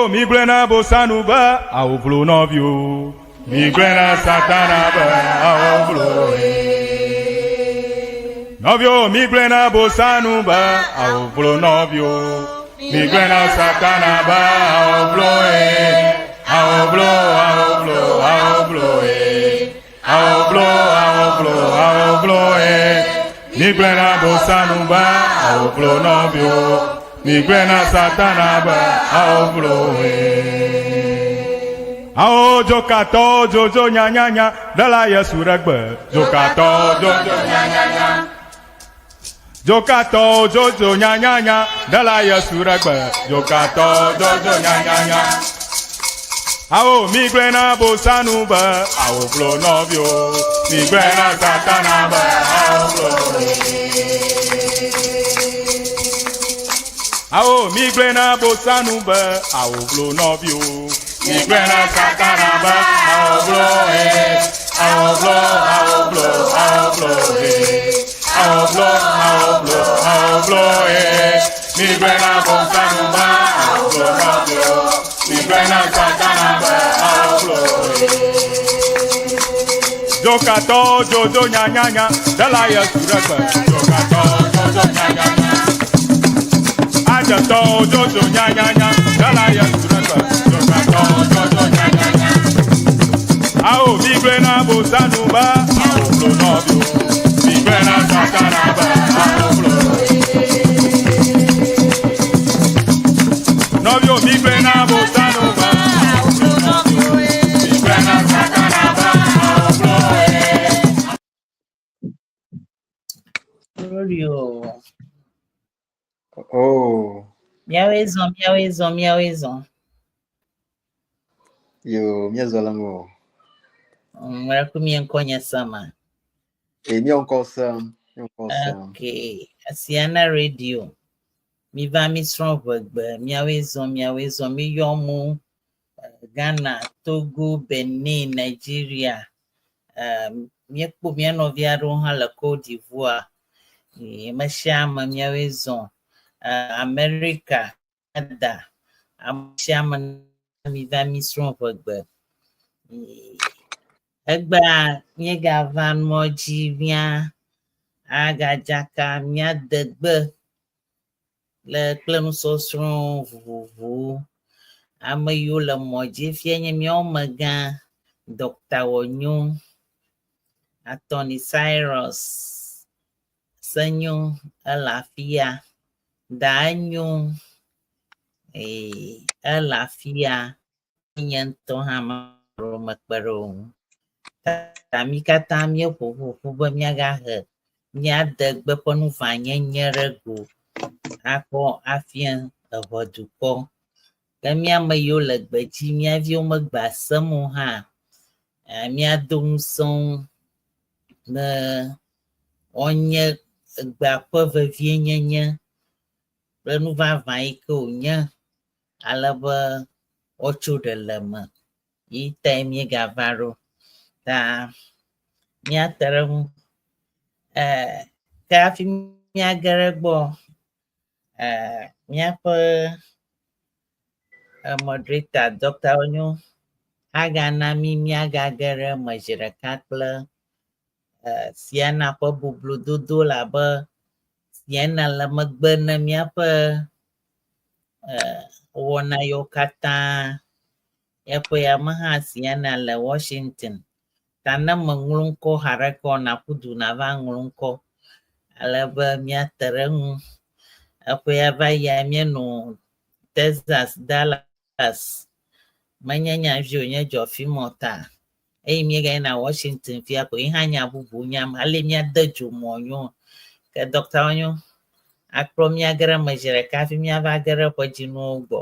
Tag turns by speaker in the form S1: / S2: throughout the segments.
S1: Nɔviwo, migblɔe na Bosanu be awovlo nɔviwo. Migblɔe na Satana be awovlo. Nɔviwo, migblɔe na Bosanu be awovlo nɔviwo. Migblɔe na Satana be awovlo. Awovlo, awovlo, awovlo. Awovlo, awovlo, awovlo. Migblɔe na Bosanu be awovlo nɔviwo. Migblɔe na Satana be awovlo. Awo dzokatɔwo dzodzo nyanyanya ɖela Yesu ɖe gbe. Dzokatɔwo dzodzo nyanyanya. Dzokatɔwo dzodzo nyanyanya ɖela Yesu ɖe gbe. Dzokatɔwo dzodzo nyanyanya. Awo migblɔe na Bosanu be awovlo nɔviwo. Migblɔe na Satana be awovlo. Awo migblɔe na Bosanu be awovlo nɔviwo. Migblɔe na Satana be awovlo awovlo awovlo awovlo awovlo awovlo awovlo Migblɔe na Bosanu be awovlo nɔviwo. Migblɔe na Satana be awovlo. Dzokatɔwo dzodzo nyanyanya ɖela Yesu ɖe gbe. Dzokatɔwo dzodzo nyanyanya. Adzetɔwo dzodzo nyanyanya ɖela Yesu ɖe gbe. Dzokatɔwo dzodzo nyanyanya. Awo migblɔe na Bosanu be awovlo nɔviwo. Migblɔe na Satana be awovlo. Nɔviwo migblɔe na Bosanu be awovlo nɔviwo. Migblɔe na Satana be awovlo.
S2: Glorio.
S3: Oh,
S2: Míawoe zɔ, míawoe zɔ, míawoe zɔ.
S3: yo, míezɔ le ŋu o.
S2: Mɛku mi ŋkɔ nye sama.
S3: E, míawo ŋkɔ sem, míawo ŋkɔ sem.
S2: Okay. Asiana Radio. Mi va mi srɔ̃ ʋegbe, míawoe zɔ, míawoe zɔ, mi yɔ mu Ghana, Togo, Benin, Nigeria. Míekpɔ mía nɔvi aɖewo hã le Cote d'Ivoire. Me sia ame míawoe zɔ. America, Canada. Ame sia ame mi va mi srɔ̃ ʋegbe. Egbea míegava nua dzi mía agadzaka mía degbe le kple nusɔsrɔ̃ vovovowo. Ame yiwo le mɔ dzi fia nye míawo megã Dr. Wɔnyo, Attorney Cyrus Senyo ele afia, Daenyo ele afia. Nye ŋutɔ hã mekpe ɖe wo ŋu. Ta mí katã míeƒo ƒu be míagahe mía degbe ƒe nuvãnyenye ɖe go akɔ afia eʋedukɔ. Ke mía ame yiwo le gbedzi, mía viwo megbea sem o hã, míado ŋusẽ wo be woanye egbea ƒe vevienyenye kple nu vavã yi ke wònye ale be woatso ɖe le eme. Yi tae míegava ɖo. Ta míate ɖe eŋu. Ke hafi míage ɖe egbɔ, míaƒe moderator Dr. Onyo agana mí míagage ɖe eme zi ɖeka kple Siena ƒe boblododo elabe Siena le megbe ne míaƒe wɔna yiwo katã. Eƒe ya me hã Siena le Washington. Ta ne meŋlɔ ŋkɔ haɖeke o naƒu du nava ŋlɔ ŋkɔ ale be míate ɖe eŋu. Eƒe ya va yia míenɔ Texas, Dallas. Menye nyavi o, nye dzɔfimɔ ta. Eye míegayina Washington fia ko yi hã nya bubu nyam ale míade dzo mɔ nyo. Ke Dr. Onyo akplɔ mía ge ɖe eme zi ɖeka hafi míava ge ɖe eƒe dzinuwo gbɔ.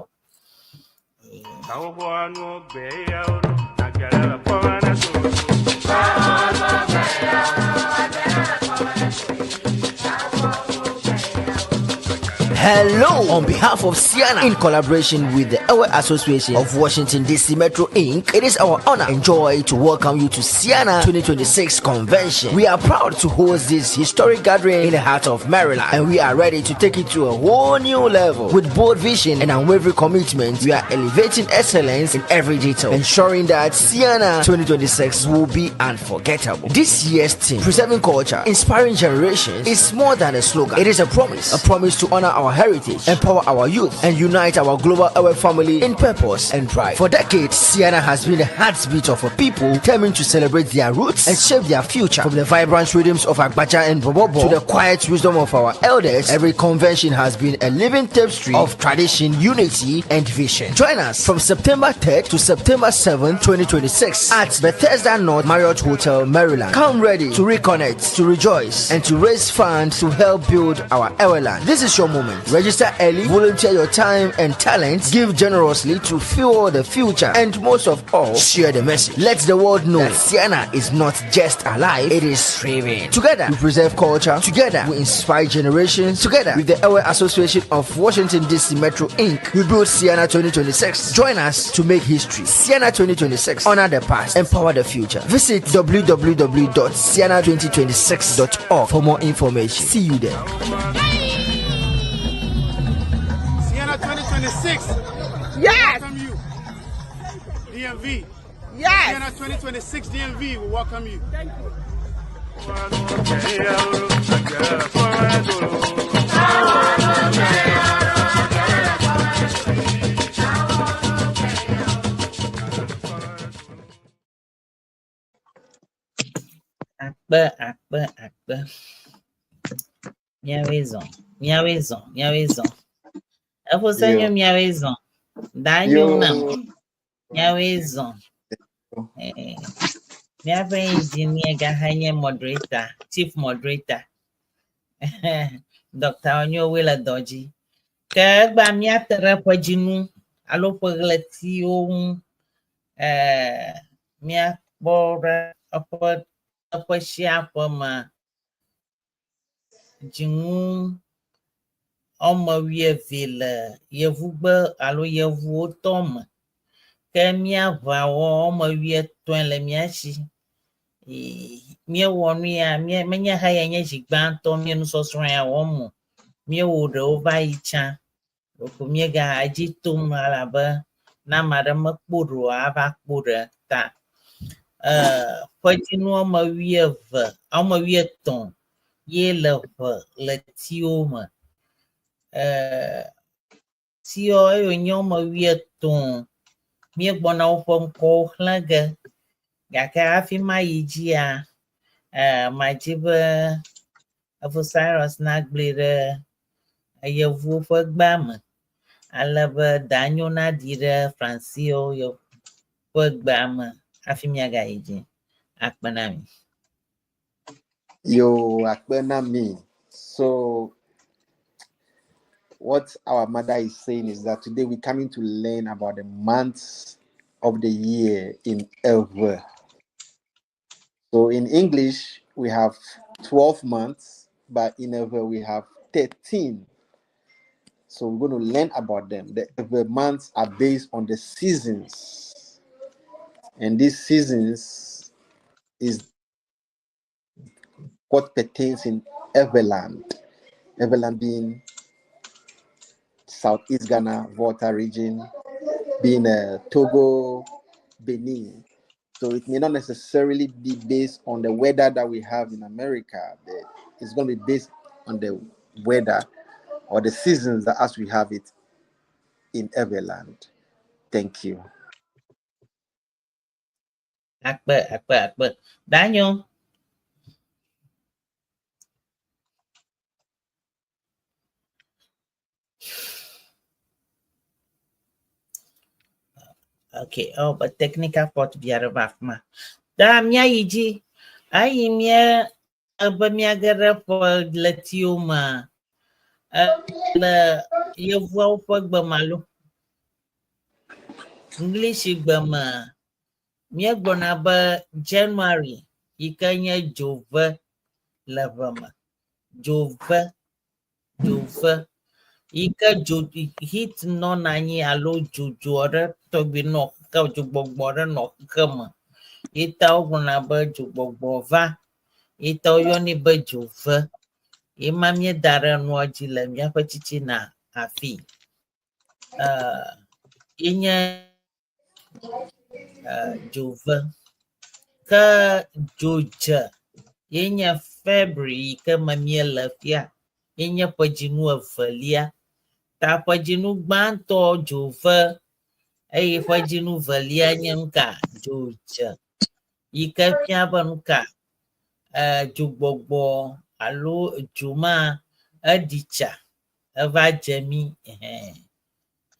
S4: Hello! On behalf of Siena, in collaboration with the Ewe Association of Washington DC Metro Inc., it is our honor and joy to welcome you to Siena 2026 Convention. We are proud to host this historic gathering in the heart of Maryland, and we are ready to take it to a whole new level. With bold vision and unwavering commitment, we are elevating excellence in every detail, ensuring that Siena 2026 will be unforgettable. This year's theme, Preserving Culture, Inspiring Generations, is more than a slogan. It is a promise, a promise to honor our heritage, empower our youth, and unite our global Ewe family in purpose and pride. For decades, Siena has been the heartbeat of a people determined to celebrate their roots and shape their future. From the vibrant rhythms of Agbaja and Bobobo to the quiet wisdom of our elders, every convention has been a living tapestry of tradition, unity, and vision. Join us from September 3rd to September 7th, 2026 at Bethesda North Marriott Hotel, Maryland. Come ready to reconnect, to rejoice, and to raise funds to help build our Eweland. This is your moment. Register early, volunteer your time and talents, give generously to fuel the future, and most of all, share the message. Let the world know that Siena is not just alive, it is thriving. Together, we preserve culture. Together, we inspire generations. Together, with the Ewe Association of Washington, D.C. Metro Inc., we build Siena 2026. Join us to make history. Siena 2026. Honor the past, empower the future. Visit www.siena2026.org for more information. See you there.
S5: Siena 2026.
S6: Yes.
S5: Welcome you. DMV.
S6: Yes.
S5: Siena 2026 DMV will welcome you.
S6: Thank you.
S2: Akpe, akpe, akpe. Míawoe zɔ, míawoe zɔ, míawoe zɔ. Eƒe se nyo míawoe zɔ. Da nyo nam. Míawoe zɔ. Eh, míaƒe engineer gaha nye moderator, chief moderator. Dr. Onyowe le dɔ dzi. Ke egbea míate ɖe ƒe dzinu alo ƒe ɣletiwo ŋu. Eh, míakpɔ ɖe eƒe eƒe sia ƒe me dzinu wɔme wuieve le yevugbe alo yevuwo tɔ me. Ke míaʋa wɔ wɔme wuietɔ̃e le mía si. Míewɔ nu ya menye heya nye zi gbãtɔ míe nusɔsrɔ̃ ya wɔm o. Míewɔ ɖewo va yi tsã. Ɖeko míega edzi tom elabe ne ame aɖe mekpɔ ɖe oa, ava kpɔ ɖe ta. Ƒe dzinu wɔme wuieve, wɔme wuietɔ̃ ye le ʋe ɣletiwo me. Ɣletiwo eye wònye wɔme wuietɔ̃ míegbɔna woƒe ŋkɔwo xlẽ ge. Gake hafi mayi dzia, madzi be Efo Cyrus nagblɔe ɖe yevuwo ƒe gbea me ale be danyo naɖi ɖe Fransewo ƒe gbea me hafi míagayi dzi. Akpe na mi.
S3: Yo, akpe na mi. So, what our mother is saying is that today we're coming to learn about the months of the year in Ewe. So in English, we have 12 months, but in Ewe we have 13. So we're going to learn about them. The Ewe months are based on the seasons. And these seasons is what pertains in Eweland. Eweland being Southeast Ghana, Volta region, being Togo, Benin. So it may not necessarily be based on the weather that we have in America, but it's going to be based on the weather or the seasons that as we have it in Eweland. Thank you.
S2: Akpe, akpe, akpe. Daniel. Okay, oh, but technical part via va afi ma. Ta míayi dzi. Eyi mía ebe míage ɖe ƒe ɣletiwo mea, le yevuawo ƒe gbe me alo English gbe me, míegblɔna be January yi ke nye dzove le ʋe me. Dzove, dzove. Yi ke dzo heat nɔna anyi alo dzodzo aɖe tɔgbi nɔ xexe dzogbɔgbɔ aɖe nɔ xexe me. Ye ta wogblɔna be dzogbɔgbɔ va. Ye ta woyɔnɛ be dzove. Ye ma míeda ɖe nua dzi le míaƒe tsitsina afi. Ye nye dzove. Ke dzodze ye nye February yi ke me míele fia. Ye nye ƒedzinu evelia. Ta ƒedzinu gbãtɔ dzove eye ƒedzinu velia nye nuka? Dzodze. Yi ke fia be nuka? Dzogbɔgbɔ alo dzo ma eɖi tsa eva dze mí. Ɛhɛn.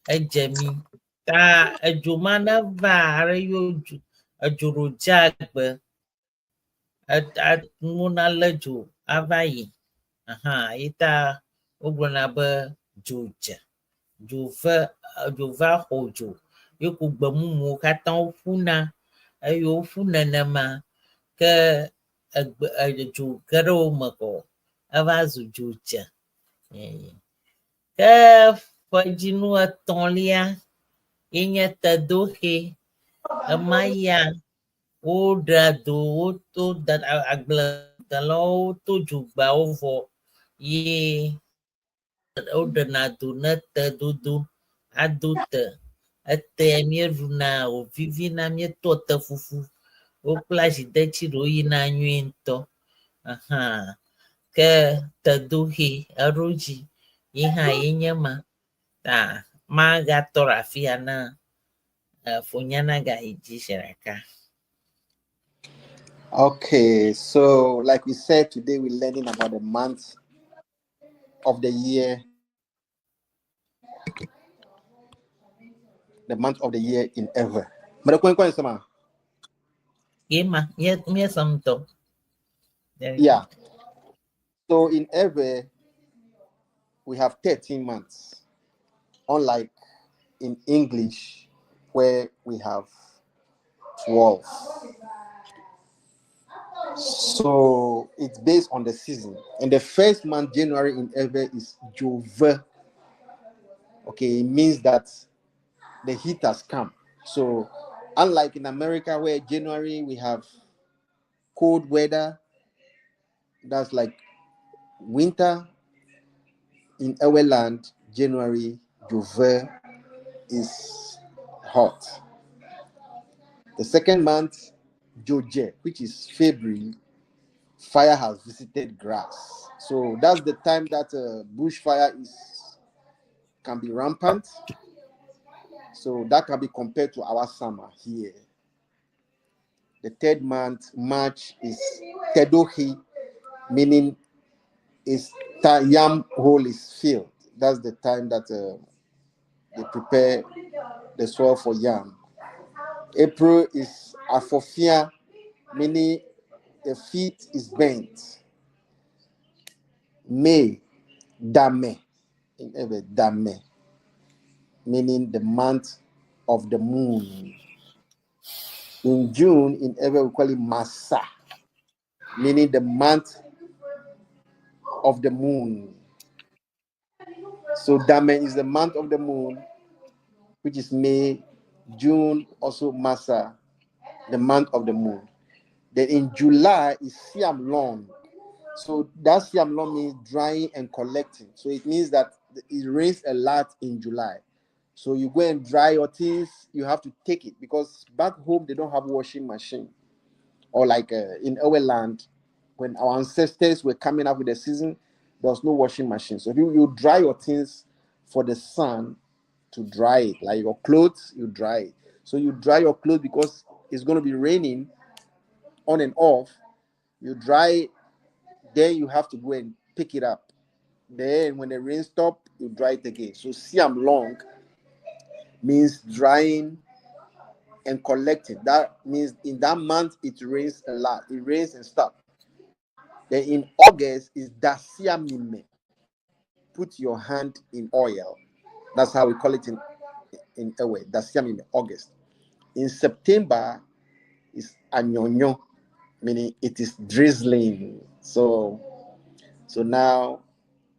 S2: Edze mí. Ta edzo ma ne va aɖe yewo dzo edzo ɖo dze agbe nuwo nalé dzo ava yi. Aha ye ta wogblɔna be dzo dze. Dzo ve dzo va xɔ dzo ye ku gbemumuwo katã woƒuna eye woƒu nenema ke egbe dzo ge ɖe wo me kɔ eva zu dzo dze. Ke ƒedzinu etɔ̃lia ye nye tedoxe. Ema ya woɖea do woto agbledelawo to dzogbeawo vɔ ye woɖena do ne te dodo ado te. Etea míeɖuna wòvivina míetoa te fufu. Wokple azidetsi ɖewo yina nyuie ŋutɔ. Aha ke tedoxe eɖo dzi ye hã ye nye ma. Ta magatɔ ɖe afi ya na fonya nagayi dzi zi ɖeka.
S3: Okay, so like we said, today we're learning about the months of the year, the month of the year in Ewe.
S2: Ye ma, míesem ŋutɔ. There you
S3: Yeah. So in Ewe, we have 13 months, unlike in English, where we have 12. So it's based on the season. And the first month, January in Ewe, is Jove. Okay, it means that the heat has come. So unlike in America, where January we have cold weather, that's like winter. In our land, January, Jove is hot. The second month, Joje, which is February, fire has visited grass. So that's the time that bushfire is can be rampant. So that can be compared to our summer here. The third month, March, is Tedohi, meaning is yam hole is filled. That's the time that they prepare the soil for yam. April is Afofia, meaning the feet is bent. May, Dame, in Ewe, Dame, meaning the month of the moon. In June, in Ewe, we call it Masa, meaning the month of the moon. So Dame is the month of the moon, which is May. June, also Masa, the month of the moon. Then in July is Siam Long. So that Siam Long means drying and collecting. So it means that it rains a lot in July. So you go and dry your things, you have to take it because back home they don't have washing machine. Or like in our land, when our ancestors were coming up with the season, there was no washing machine. So if you dry your things for the sun to dry it, like your clothes, you dry it. So you dry your clothes because it's going to be raining on and off. You dry it, then you have to go and pick it up. Then when the rain stops, you dry it again. So Siam Long means drying and collecting. That means in that month it rains a lot. It rains and stops. Then in August is Dasiamime. Put your hand in oil. That's how we call it in Ewe. Dasiamime, August. In September is Anyonyo, meaning it is drizzling. So now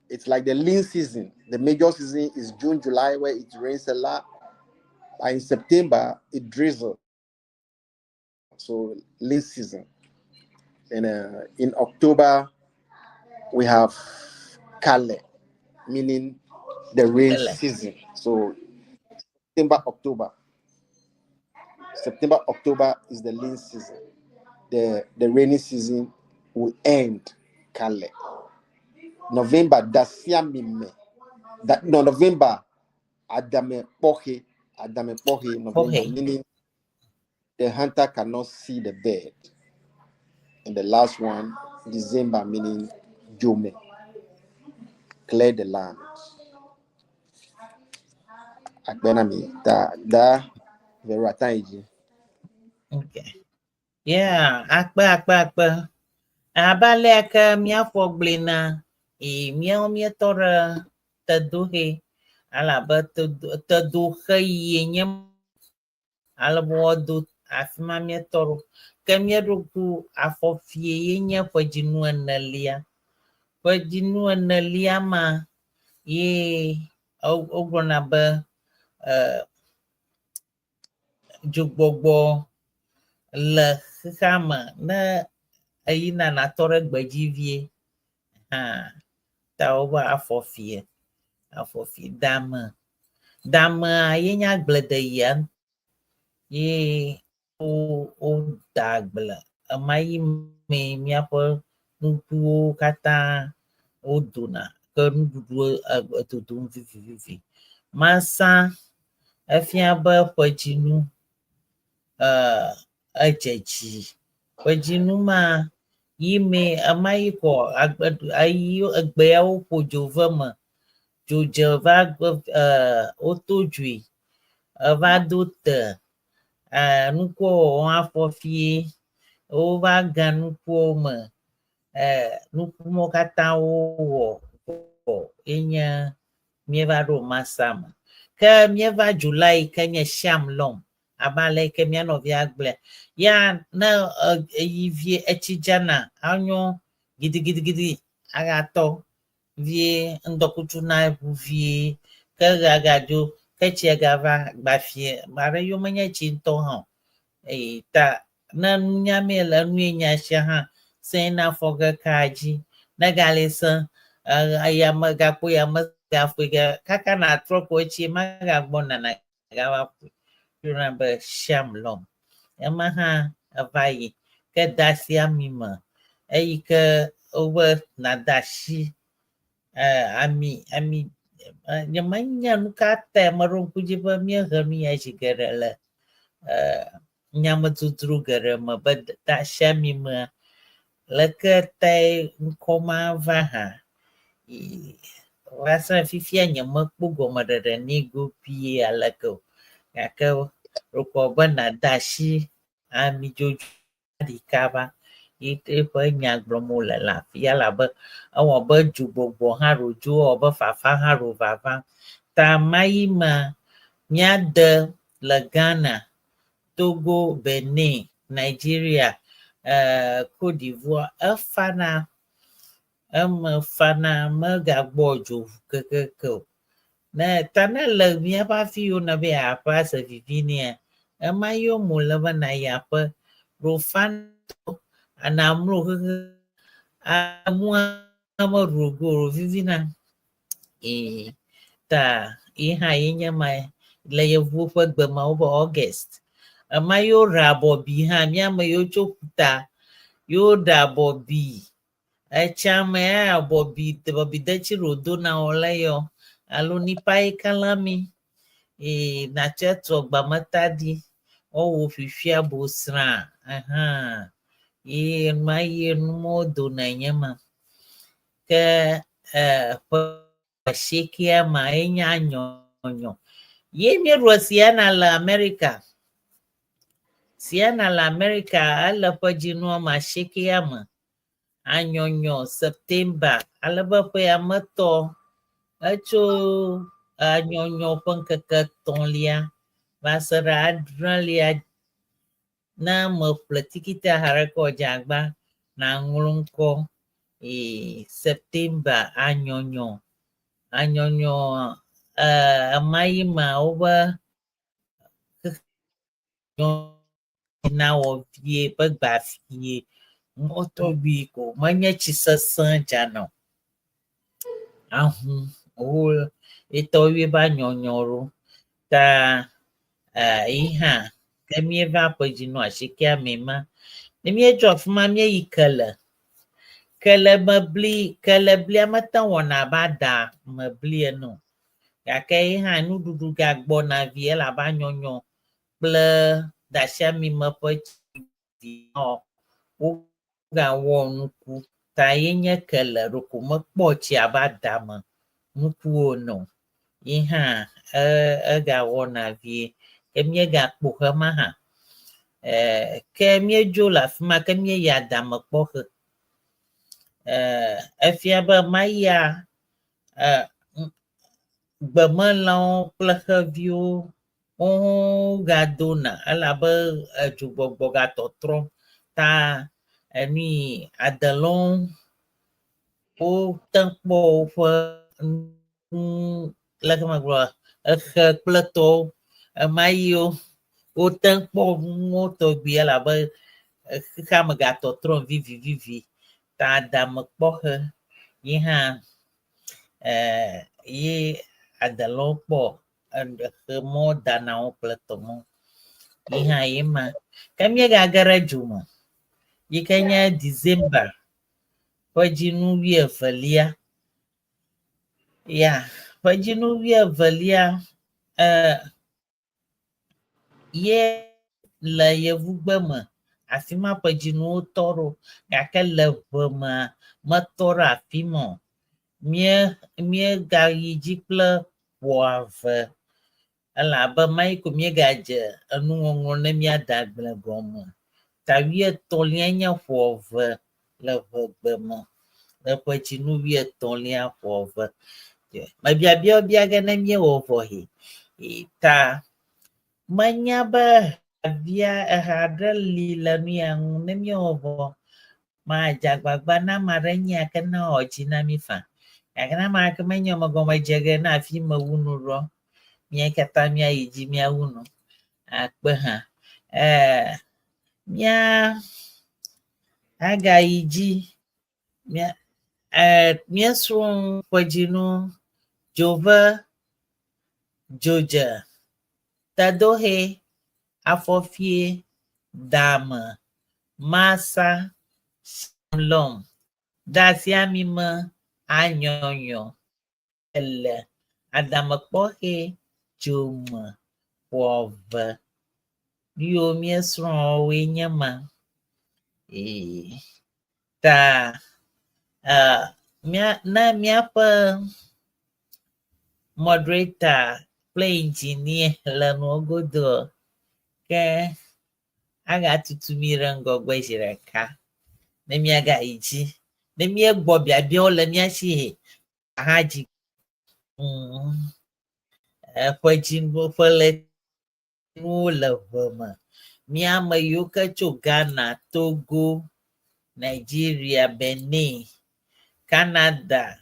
S3: It's like the lean season. The major season is June, July, where it rains a lot. But in September, it drizzles. So lean season. And in October, we have Kale, meaning the rain
S2: Kale.
S3: season. So September, October. September, October is the lean season. The rainy season will end Kale. November, Dasiamime. That no November, Adame Pohe, Adame Pohe, November,
S2: Pohe.
S3: meaning the hunter cannot see the bird. And the last one, December, meaning Jome, clear the land. Akpenami, da da verataiji.
S2: Okay. Yeah, akpe akpe akpe. Abe alea ke míaƒo gblɔe na e míawo míetɔ ɖe tedoxe alabe tedo tedoxe yie nye ale be woado afi ma míetɔ ɖo. Ke míeɖo ŋku afɔfie ye nye ƒedzinu enelia. Ƒedzinu enelia ma ye wogblɔna be dzogbɔgbɔ le xexea me ne eyina natɔ ɖe gbedzi vie hã ta wobe afɔfie afɔfie dame damea ye nye agbledeyia ye wo woda agble ema yi mee míaƒe nukuwo katã wodona ke nuɖuɖu edodom vivivi. Masa efia be ƒedzinu edze dzi. Ƒedzinu ma yi mee ema yi kɔ agbe eyi egbe yawo ƒo dzo ve me. Dzo dze va woto dzoe eva do te nukuwo wɔwɔm afɔfie wova ge nukuwo me nuku mawo katã wowɔ vɔ ye nye míeva ɖo masa me. Ke míeva July yi ke nye Shamlom abe ale yi ke mía nɔvia gblɔe. Ya ne eyi vie etsi dzana anyo gidigidigidi agatɔ vie ŋdɔkutsu na eŋu vie ke ɣea gadzo ke tsia gava gbafie ame aɖe yiwo menye tsi ŋutɔ hã o. Eye ta ne nunya mee le nue nya sia hã sẽ na afɔ ge ka dzi ne gali sẽ eyame gakpo yame gaƒoe ge kaka natrɔ ko etsi magagbɔ nana gava ƒoe. Woyɔna be Shamlom. Ema hã eva yi ke de asi ami me eyi ke wobe nade asi ami ami nyemenya nu ka tae meɖo ŋku dzi be míehe nu ya zi geɖe le nyamedzodzro geɖe me be de asi ami mea leke tae ŋkɔ ma va hã. Va se ɖe fifia nyemekpɔ gɔmeɖeɖe nɛ gobie aleke o. Gake wokɔ be nade asi ami dzodzo ɖika va ye eƒe nya gblɔm wole le afia elabe ewɔ abe dzogbɔgbɔ hã ɖo dzo, ewɔ abe fafa hã ɖo vava. Ta ma yi mea míade le Ghana, Togo, Benin, Nigeria, Cote d'Ivoire efana eme fana megagbɔ dzo ŋu kekeke o. Ne ta ne le míaƒe afi yiwo nèbe yeaƒe ase vivi nɛa, ema yom wòle be nàyi aƒe ɖo fana namlo xexe amua meɖu go o vivina. Ee, ta ye hã ye nye ma le yevuwo ƒe gbe me wobe August. Ema yiwo ɖe abɔbi hã mía ame yiwo tso ƒuta yiwo ɖe abɔbi etsia me ya abɔbi bɔbidetsi ɖe wodona wo le yɔ alo nipa yi kalã mi ee natsɔe tu agbametadi woawɔ fifia bosrã ehã ye ma yi numawo dona nye ma. Ke ƒe asiekea ma ye nye anyɔnyɔ. Ye míeɖua Sienna le Amerika. Sienna le Amerika ele ƒe dzinua me asiekea me. Anyɔnyɔ September alebe ƒe ya me tɔ etso anyɔnyɔ ƒe ŋkeke etɔ̃lia va se ɖe adrelia ne meƒle tikiti haɖe ke wòdze agba naŋlɔ ŋkɔ. Ee, September anyɔnyɔ anyɔnyɔ ema yi me wobe nawɔ vie ƒe gba fie mɔ tɔgbi ko menye tsi sesẽ dzana o. Ahu wo etɔwo va nyɔnyɔ ɖo ta yi hã ke míeva ƒe dzinu asikea me ma. Ne míetso afi ma míeyi kele. Kele me bli kele blia mete ŋu wɔna abe ada me bli ene o gake ye hã nuɖuɖu gagbɔna vie elabe anyɔnyɔ kple dasiamime ƒe tsi wogawɔ nuku ta ye nye kele ɖeko mekpɔ tsi abe adame nukuwo ene o. Ye hã egawɔna vie. Ke míegakpo xema hã. Ke míedzo le afi ma ke míeyi adame kpɔ xe. Efia be mayia gbemelãwo kple xeviwo wogadona elabe edzogbɔgbɔ gatɔtrɔm ta enu yi adelɔ̃wo wote kpɔ woƒe nu leke magblɔ exe kple tɔwo ɣemaɣiwo wote kpɔ nuwo tɔgbi elabe xexea me gatɔtrɔm vivivivi ta adamekpɔxe yi hã ye adelɔ̃wo kpɔ exe mɔ dana wo kple tɔ mɔ. Yi hã ye ma. Ke míegage ɖe dzo me yi ke nye December ƒe dzinu wuievelia. Ya ƒe dzinu wuievelia ye le yevugbe me afi ma ƒe dzinuwo tɔ ɖo gake le ʋe mea metɔ ɖe afi ma o. Mía míegayi dzi kple ƒoa ve elabe mayi ko míegadze enuŋɔŋlɔ ne míade agble gɔme. Ta wuietɔ̃lia nye ƒo eve le ʋegbe me. Le ƒe dzinu wuietɔ̃lia ƒo eve. Mebiabia bia ge ne míewɔ vɔ he. Ta menya be via eha aɖe li le nu ya ŋu ne míewɔ vɔ madze agbagba ne ame aɖe nyea ke ne wɔ dzi na mí faa. Gake ne ame aɖeke menye o megɔme dze ge ne afi mewu nu ɖoa, mía katã míayi dzi míawu nu akpe hã. Mía agayi dzi mía míesrɔ̃ ƒedzinu dzove, dzodze, tedoxe, afɔfie, dame, masa, shalom, dasiamime, anyɔnyɔ, ele, adamekpɔxe, dzome, ƒoave. Nu yiwo míesrɔ̃ woe nye ma. Ee, ta mía ne míaƒe moderator kple engineer le nua godoa, ke agatutu mí ɖe ŋgɔgbe zi ɖeka ne míagayi dzi. Ne míegbɔ biabiawo le mía si he hã dzi. Eƒe dzi ƒe le nuwo le ʋe me. Mía ame yiwo ke tso Ghana, Togo, Nigeria, Benin, Canada,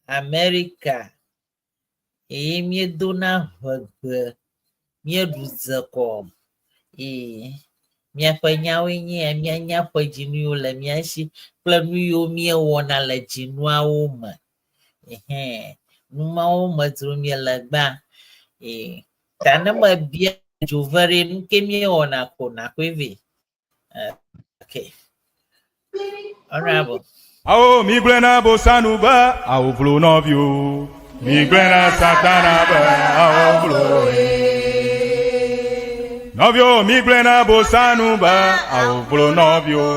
S2: America eye míedona ʋegbe, míeɖu ze kɔ eye míaƒe nyawoe nye ya, míanya ƒe dzinu yiwo le mía si kple nu yiwo míewɔna le dzinuawo me. Ehɛ, nu mawo me dzrom míele gbã. Ee, ta ne mebia dzove ɖe nu ke míewɔna ko nàkɔe vɛ. Okay. Honorable.
S1: Awo mi gblẽ na bosanu be awo vlo nɔviwo. Mi gblẽ na satana be awo vlo nɔviwo. Mi gblẽ na bosanu be awo vlo nɔviwo.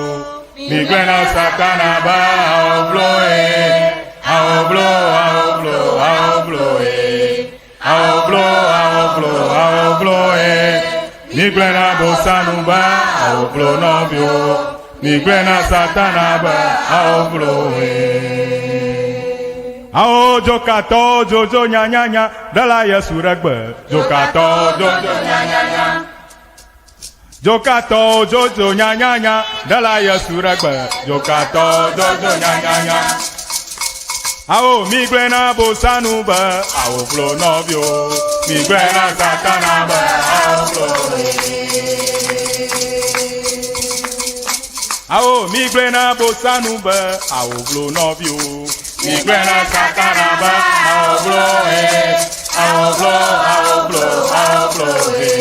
S1: Mi gblẽ na satana be awo vlo awo vlo awo vlo awo vlo awo vlo awo vlo awo vlo Mi gblẽ na bosanu be awo vlo nɔviwo. Mi gblẽ na satana be awo vlo Awo dzokatɔ dzodzo nyanyanya ɖela Yesu ɖe gbe. Dzokatɔ dzodzo nyanyanya. Dzokatɔwo dzodzo nyanyanya, ɖela Yesu ɖe gbe. Dzokatɔwo dzodzo nyanyanya. Awo mi gblɔe na bosanu be awo vlo nɔviwo. Mi gblɔe na Satana be awo vlo. Awo mi gblɔe na bosanu be awo vlo nɔviwo. Mi gblɔe na Satana be awo vlo he. Awo vlo, awo vlo, awo vlo he.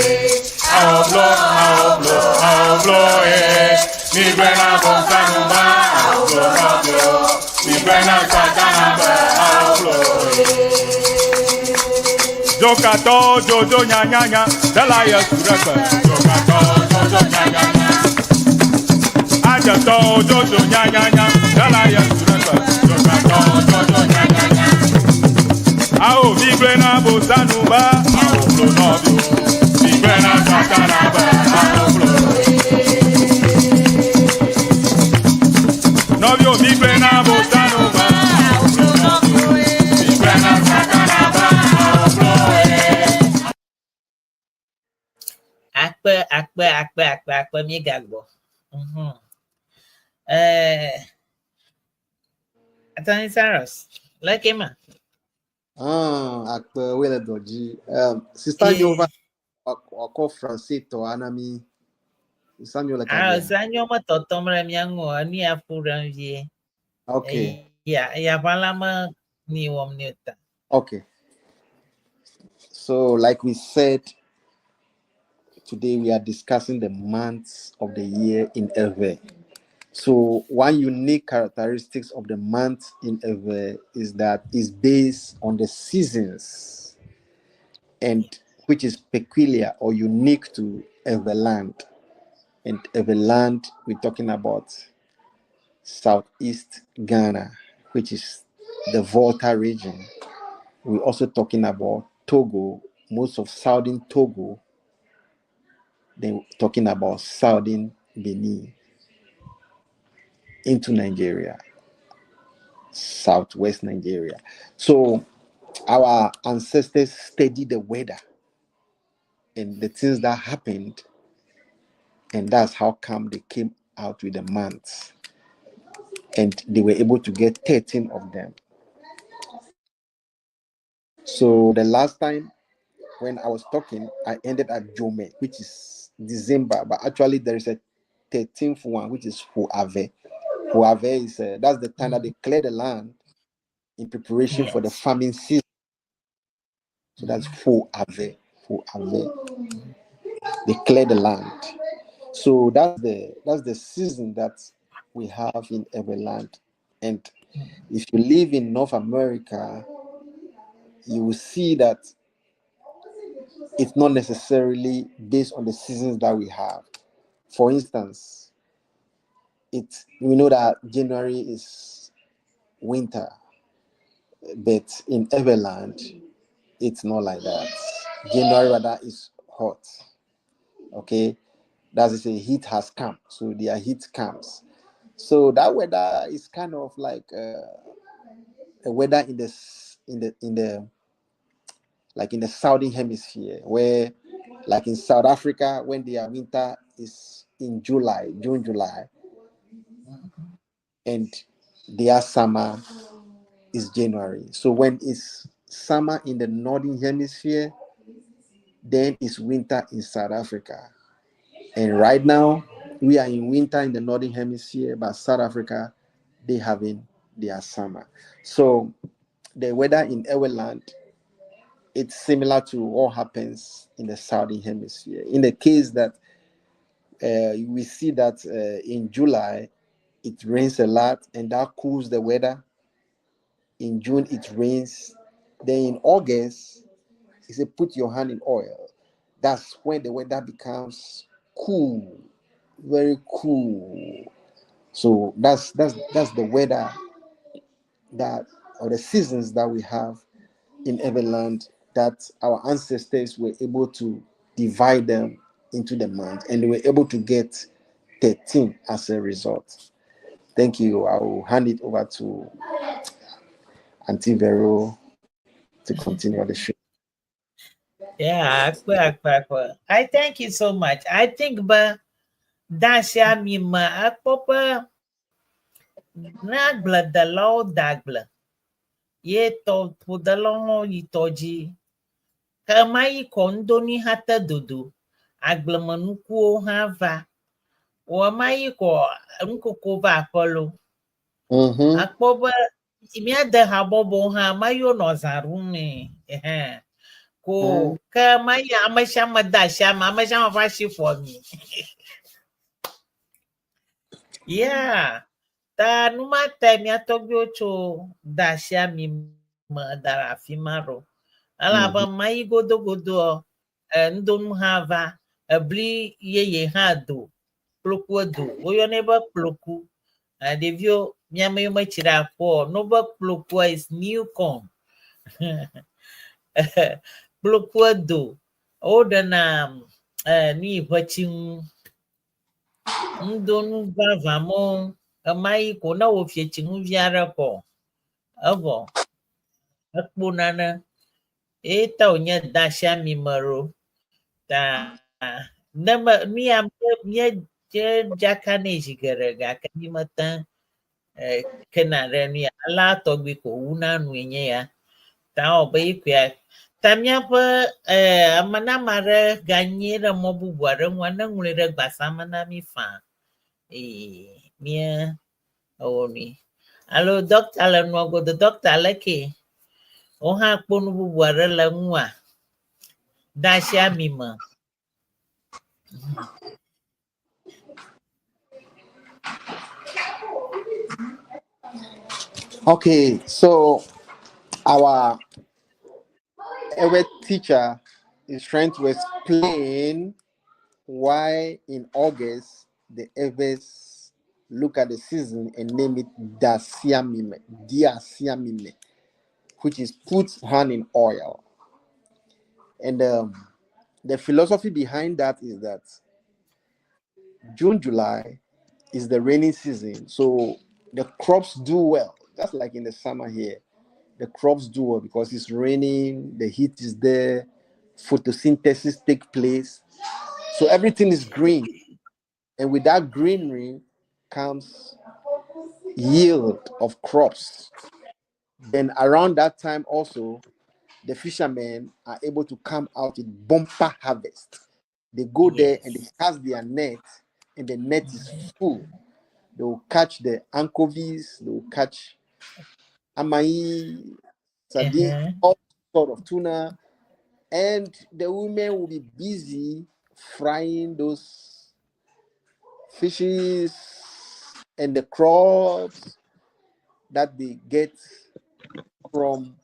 S1: Awo vlo, awo vlo, awo vlo he. Mi gblɔe na bosanu be awo vlo nɔviwo. Mi gblɔe na Satana be awo vlo he. Dzokatɔwo dzodzo nyanyanya, ɖela Yesu ɖe gbe. Dzokatɔwo dzodzo nyanyanya. Adzetɔwo dzodzo nyanyanya, ɖela Yesu ɖe gbe. Dzokatɔwo dzodzo nyanyanya. Awo mi gblɔe na bosanu be awo vlo nɔviwo. Mi gblɔe na Satana be awo vlo. Nɔviwo mi gblɔe na bosanu be awo vlo nɔviwo. Mi gblɔe na Satana be awo vlo.
S2: Akpe, akpe, akpe, akpe, akpe, míegagbɔ. Attorney Cyrus, leke ma?
S3: Ah, akpe woe le dɔ dzi. Sister Nyo va wakɔ français tɔ ana mi. Sister Nyo le
S2: Ah, Sister Nyo metɔtɔm ɖe mía ŋu o, enu ya ƒu ɖem vie.
S3: Okay.
S2: Ya, ya ʋã la me ni wɔm ni o ta.
S3: Okay. So, like we said, today we are discussing the months of the year in Ewe. So, one unique characteristics of the month in Ewe is that it's based on the seasons, and which is peculiar or unique to Ewe land. And Ewe land, we're talking about Southeast Ghana, which is the Volta region. We're also talking about Togo, most of southern Togo. Then we're talking about southern Benin into Nigeria, southwest Nigeria. So our ancestors studied the weather and the things that happened, and that's how come they came out with the months, and they were able to get 13 of them. So the last time when I was talking, I ended at Jome, which is December, but actually there is a 13th one, which is Huave. Huave is that's the time that they clear the land in preparation for the farming season. So that's Huave. Huave. They clear the land. So that's the season that we have in every land. And if you live in North America, you will see that it's not necessarily based on the seasons that we have. For instance, we know that January is winter, but in Everland, it's not like that. January rather is hot. Okay, that's to say heat has come, so their heat comes. So that weather is kind of like a weather in the southern hemisphere, where like in South Africa, when their winter is in July, June, July, and their summer is January. So when it's summer in the northern hemisphere, then it's winter in South Africa. And right now, we are in winter in the northern hemisphere, but South Africa, they having their summer. So the weather in Eweland, it's similar to what happens in the southern hemisphere. In the case that we see that in July, it rains a lot and that cools the weather. In June, it rains. Then in August, it says put your hand in oil. That's when the weather becomes cool, very cool. So that's the weather that, or the seasons that we have in Everland, that our ancestors were able to divide them into the month, and they were able to get 13 as a result. Thank you. I will hand it over to Auntie Vero to continue the show.
S2: Yeah, akpe akpe akpe. I thank you so much. I think be da sia mi me ekpɔ be ne agbledelawo de agble ye tɔƒodelawo hã yi tɔ dzi. Ke ma yi kɔ ŋdonui hã te dodo. Agblemenukuwo hã va. Wɔ ma yi kɔ nukoko va aƒe lo. Akpɔ be míade habɔbɔwo hã ma yiwo nɔ zã ɖum nɛ. Ɛhɛn. Ko ke ma yi ame sia ame de asi ame, ame sia ame ƒe asi ƒo ami. Yeah. Ta nu ma ta mía tɔgbuiwo tso de asi ami me da ɖe afi ma ɖo. Elabe ma yi godogodoɔ, ŋdonu hã va, ebli yeye hã do, kploku do. Woyɔnɛ be kploku. Ɖeviwo, míame yiwo metsi ɖe aƒe o, no be kplokua is new corn. Kplokua do. Woɖena nu yi ʋetsi ŋu. Ŋdonu vavã mɔ ema yi ko ne wò fietsi ŋu vi aɖe kɔ, evɔ ekpo nane. Eye ta wònye de asi ami me ɖo. Ta ne me nu ya míedze dzaka nɛ zi geɖe gake mi mete kena ɖe nu ya alea tɔgbi ko wuna nue nye ya. Ta wɔ be yi koe ta míaƒe ame ne ame aɖe ganyie ɖe mɔ bubu aɖe ŋua ne ŋlɔe ɖe gbasa me na mí faa. Ee, mía ewɔ nui. Alo dɔkta le nua godo. Dɔkta leke? Wo hã kpɔ nu bubu aɖe le ŋua? De asi ami me.
S3: Okay, so our Ewe teacher is trying to explain why in August the Ewes look at the season and name it Dasiamime, Diasiamime, which is put hand in oil. And the philosophy behind that is that June, July is the rainy season, so the crops do well. Just like in the summer here, the crops do well because it's raining, the heat is there, photosynthesis take place. So everything is green. And with that greenery comes yield of crops. Then around that time also, the fishermen are able to come out with bumper harvest. They go there and they cast their net, and the net is full. They will catch the anchovies, they will catch amai, sardine, all sort of tuna, and the women will be busy frying those fishes and the crops that they get from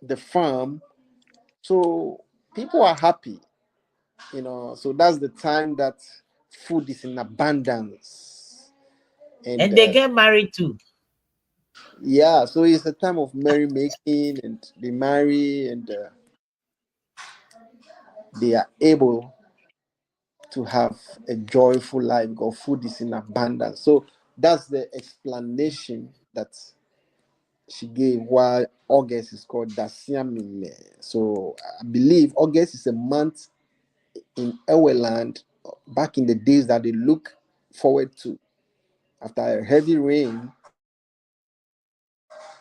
S3: the farm. So people are happy, you know. So that's the time that food is in abundance. And,
S2: And they get married too.
S3: Yeah, so it's a time of merrymaking, and they marry, and they are able to have a joyful life because food is in abundance. So that's the explanation that she gave why August is called Dasiamime. So I believe August is a month in Eweland back in the days that they look forward to. After a heavy rain,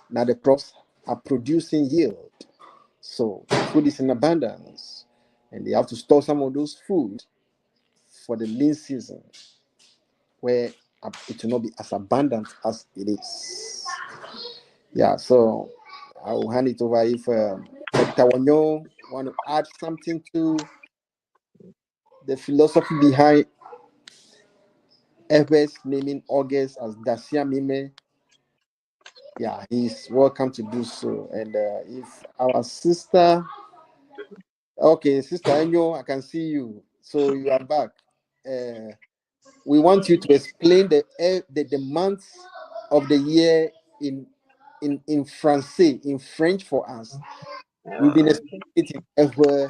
S3: now the crops are producing yield. So food is in abundance, and they have to store some of those food for the lean season, where it will not be as abundant as it is. Yeah, so I will hand it over if Dr. Wanyo want to add something to the philosophy behind Ewes naming August as Dasiamime. Yeah, he's welcome to do so. And if our sister, okay, Sister Enyo, I can see you. So you are back. We want you to explain the months of the year in Francais, in French for us. We've been explaining it in Ewe,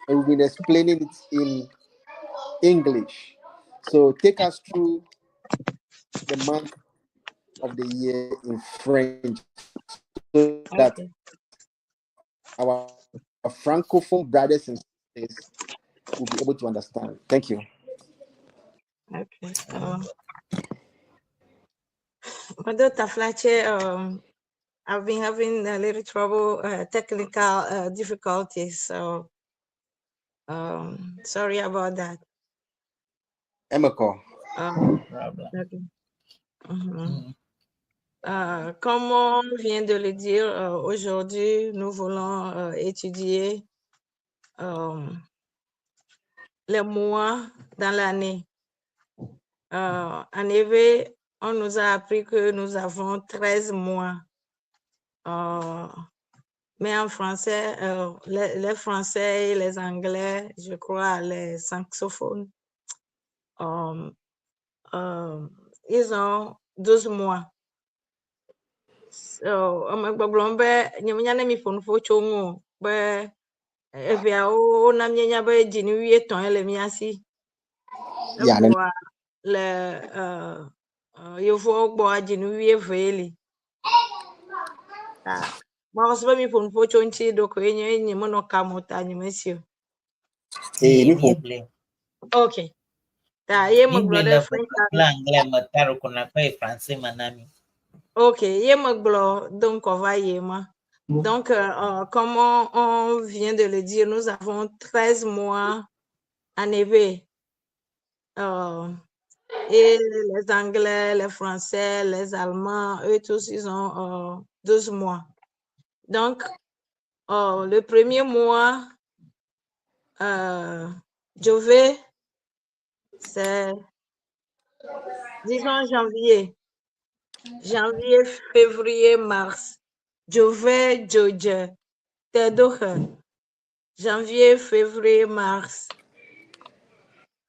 S3: and we've been explaining it in English. So take us through the month of the year in French so that our Francophone brothers and sisters will be able to understand. Thank you.
S6: Okay. Mado Taflache, I've been having a little trouble, technical difficulties, so sorry about that.
S3: Emeko.
S2: Problem.
S6: Okay. Comme on vient de le dire, aujourd'hui, nous voulons étudier les mois dans l'année. En éwé, on nous a appris que nous avons 13 mois. Mais en français, les Français et les Anglais, je crois, les saxophones, ils ont 12 mois. So, ame gbɔgblɔm be nye menya ne mi ƒo nu ƒo tso ŋu o, be eveawo wona míenya be dzinu wuietɔ̃e le mía si. Evoa le yevuawo gbɔa dzinu wuievee li. Ta mawɔ se be mi ƒo nu ƒo tso ŋuti ɖokoe nye nye menɔ kame o ta nye mesi o.
S3: Eh, mi ƒo.
S2: Míegblɔe.
S6: Ok. Ta ye megblɔ
S2: Míegblɔe
S6: ɖe
S2: le
S6: French
S2: kple anglais me ta ɖeko nakpɔ yi français me na mi.
S6: Ok, ye megblɔ do ŋkɔ va yi ma. Donc, comme on vient de le dire, nous avons 13 mois en éwé. Et les Anglais, les Français, les Allemands, eux tous, ils ont 12 mois. Donc, le premier mois, Jové, c'est, disons, janvier. Janvier, février, mars. Jové, Djodje, Tedoche. Janvier, février, mars.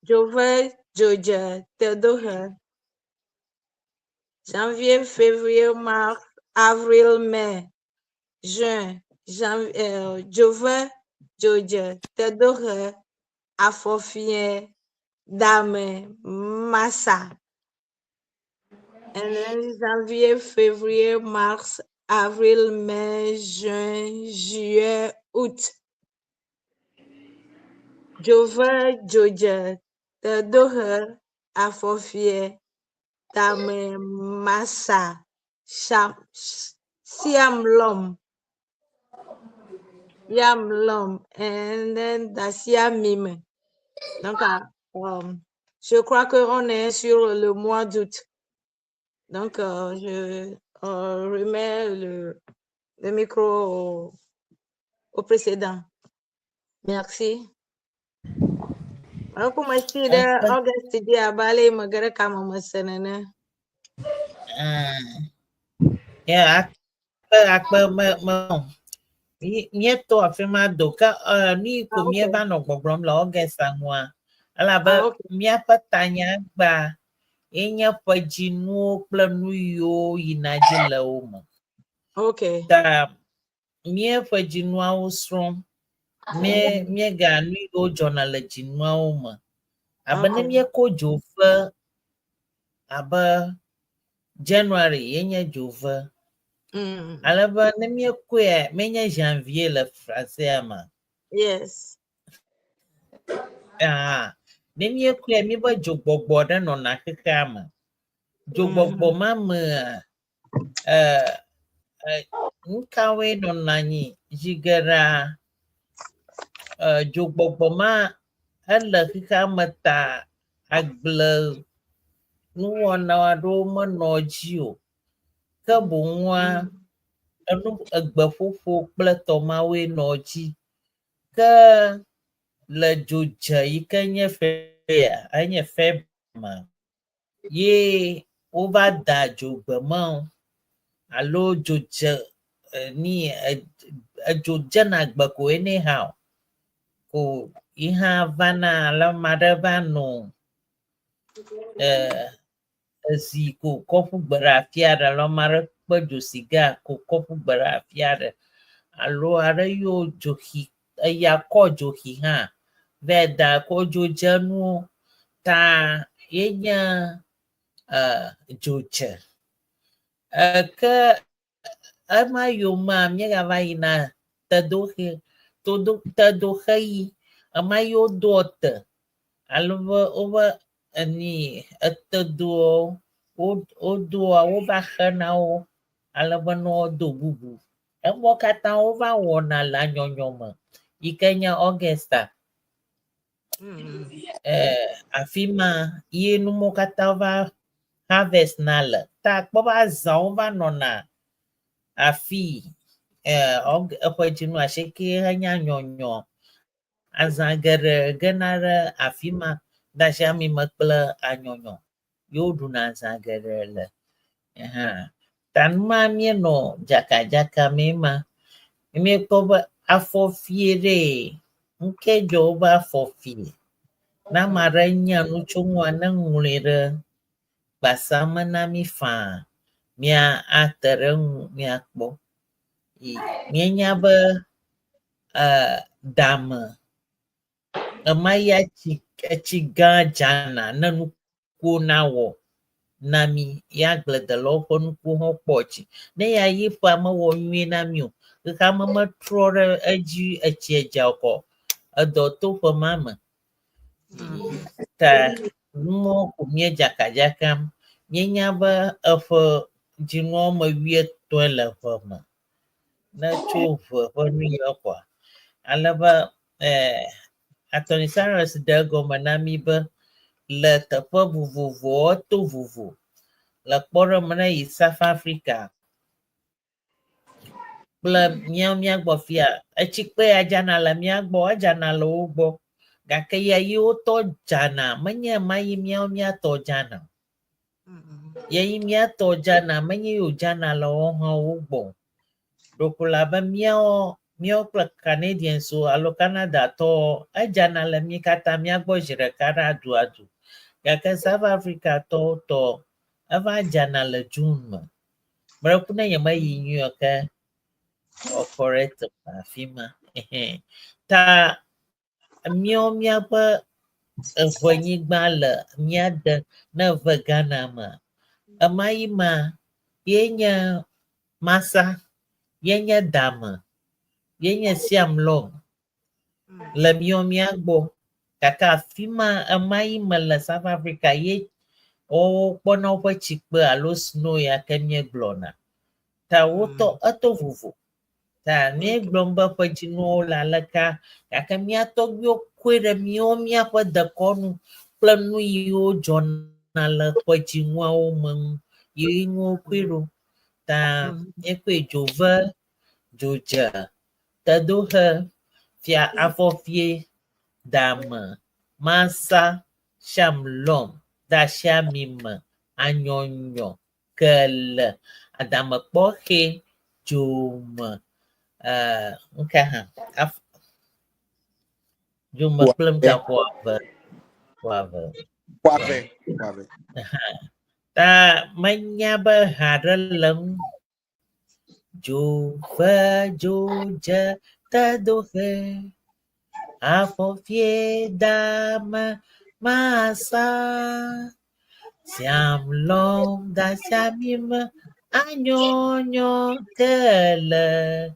S6: Jové, Djodje, Tedoche. Janvier, février, mars, avril, mai, juin, janvier, Jové, Djodje, Tedoche, Afofien, Dame, Massa. And then janvier, février, mars, avril, mai, juin, juillet, août. Jové, Djodje, Tedoche, Afofie, Dame, Massa, Sham, Siamlom. Yamlom, and then Dacia Mime. Donc, je crois qu'on est sur le mois d'août. Donc, je remets le micro au précédent. Merci. Alors, comment est-ce que August dit à Bali, Magara Kama Masenene?
S2: Yeah, akpe akpe me me míetɔ afi ma do ke nu yi ko
S6: Ah, ok.
S2: míeva nɔ gbɔgblɔm le August ŋua elabe
S6: Ah, ok.
S2: míaƒe tanya gba ye nye ƒedzinuwo kple nu yiwo yina dzi le wo me.
S6: Ok.
S2: Ta míeƒe dzinuawo srɔ̃m mie míega nu yiwo dzɔna le dzinuawo me. Abe ne míekɔ dzove abe January ye nye dzove. Alebe ne míekɔe menye janvier le français me.
S6: Yes.
S2: Ah, ne míekɔe míebe dzogbɔgbɔ ɖe nɔna xexea me. Dzogbɔgbɔ ma mea, nu kawoe nɔna anyi zi geɖea, dzogbɔgbɔ ma ele xexea me ta agble nuwɔna aɖewo menɔ edzi o. Ke boŋua enu egbeƒoƒo kple tɔmawoe nɔ edzi. Ke le dzodze yi ke nye fea, enye Feb me ye wova da dzogbe ma alo dzodze ni edzo dzena gbe ko anyhow ko yi hã vana alo ame aɖe va nɔ ezi ko kɔ ƒu gbe ɖe afi aɖe alo ame aɖe kpe dzo siga ko kɔ ƒu gbe ɖe afi aɖe alo aɖe yiwo dzoxi eya kɔ dzoxi hã va da ko dzodzenuwo ta ye nye dzodze. Ke ema yomea míegava yina tedoxe. Todo tedoxeɣi ema yi wodoa te alo be wobe eni etedoa wodoa wova xena wo ale be ne woado bubu. Emɔ katã wova wɔna le anyɔnyɔ me yi ke nye Augusta. Afi ma ye numɔwo katã va harvest na le. Ta akpɔ be azãwo va nɔna afi eƒe dzinu asieke henye anyɔnyɔ. Azã geɖe gena ɖe afi ma de asi amime kple anyɔnyɔ ye woɖuna azã geɖe le. Hã. Ta numa míenɔ dzakadzaka mee ma. Míekpɔ be afɔfie ɖee, ŋke dzɔ wobe afɔfie. Ne ame aɖe nya nu tso ŋua, ne ŋlɔe ɖe gbasa me na mí faa mía ate ɖe eŋu míakpɔ. Míenya be dame ema ya tsi etsi gã dzana ne nukuwo nawɔ na mí ya agbledelawo ƒe nukuwo hã kpɔ tsi. Ne ya yi ƒea mewɔ nyuie na mí o, xexeame metrɔ ɖe edzi etsia dza o kɔ edɔ to ƒe ma me. Ta numɔwo ko míedzakadzakam. Míenya be eƒe dzinua woame wuietɔ̃e le ʋe me. Ne tso ʋe ƒe nu ya kɔa, ale be Attorney Cyrus ɖe egɔme na mí be le teƒe vovovowo to vovo. Le kpɔɖeŋu ne yi South Africa kple míawo míagbɔ fia, etsikpe ya dzana le mía gbɔ, edzana le wo gbɔ. Gake ya yi wotɔ dzana menye ema yi míawo míatɔ dzana o. Ye yi míatɔ dzana menye yi wodzana le woawo hã wo gbɔ o. Ɖeko le abe míawo míawo kple Canadians wo alo Canadatɔwo edzana le mí katã míagbɔ zi ɖeka ɖe aduadu. Gake South Africa tɔwo tɔ eva dzana le June me. Meɖe ne nyemeyi New York ke wɔ correct afi ma. Ta míawo míaƒe eʋenyigba le mía de ne eve Ghana me. Ema yi ma ye nye Masa, ye nye Dame, ye nye Siamlɔm le míawo mía gbɔ. Gake afi ma ema yi me le South Africa ye wokpɔna woƒe tsikpe alo snow ya ke míegblɔna. Ta wotɔ eto vovo. Ta míegblɔm be ƒe dzinuwo le aleka gake mía tɔgbuiwo koe ɖe míawo míaƒe dekɔnu kple nu yiwo dzɔna le ƒe dzinuawo me ŋu yi nuwo koe ɖo. Ta míekpɔe dzove, dzodze, tedoxe, fia afɔfie, dame, masa, shamlɔm, dasiamime, anyɔnyɔ, kele, adamekpɔxɛ, dzome, nuka hã? Dzome kple nuka ƒoave, ƒoave.
S3: Ƒoave, ƒoave.
S2: Ta menya be ha ɖe le ŋu. Dzove, dzodze, tedoxe, afɔfie dame, masa. Siam lɔm dasiamime, anyɔnyɔ kele.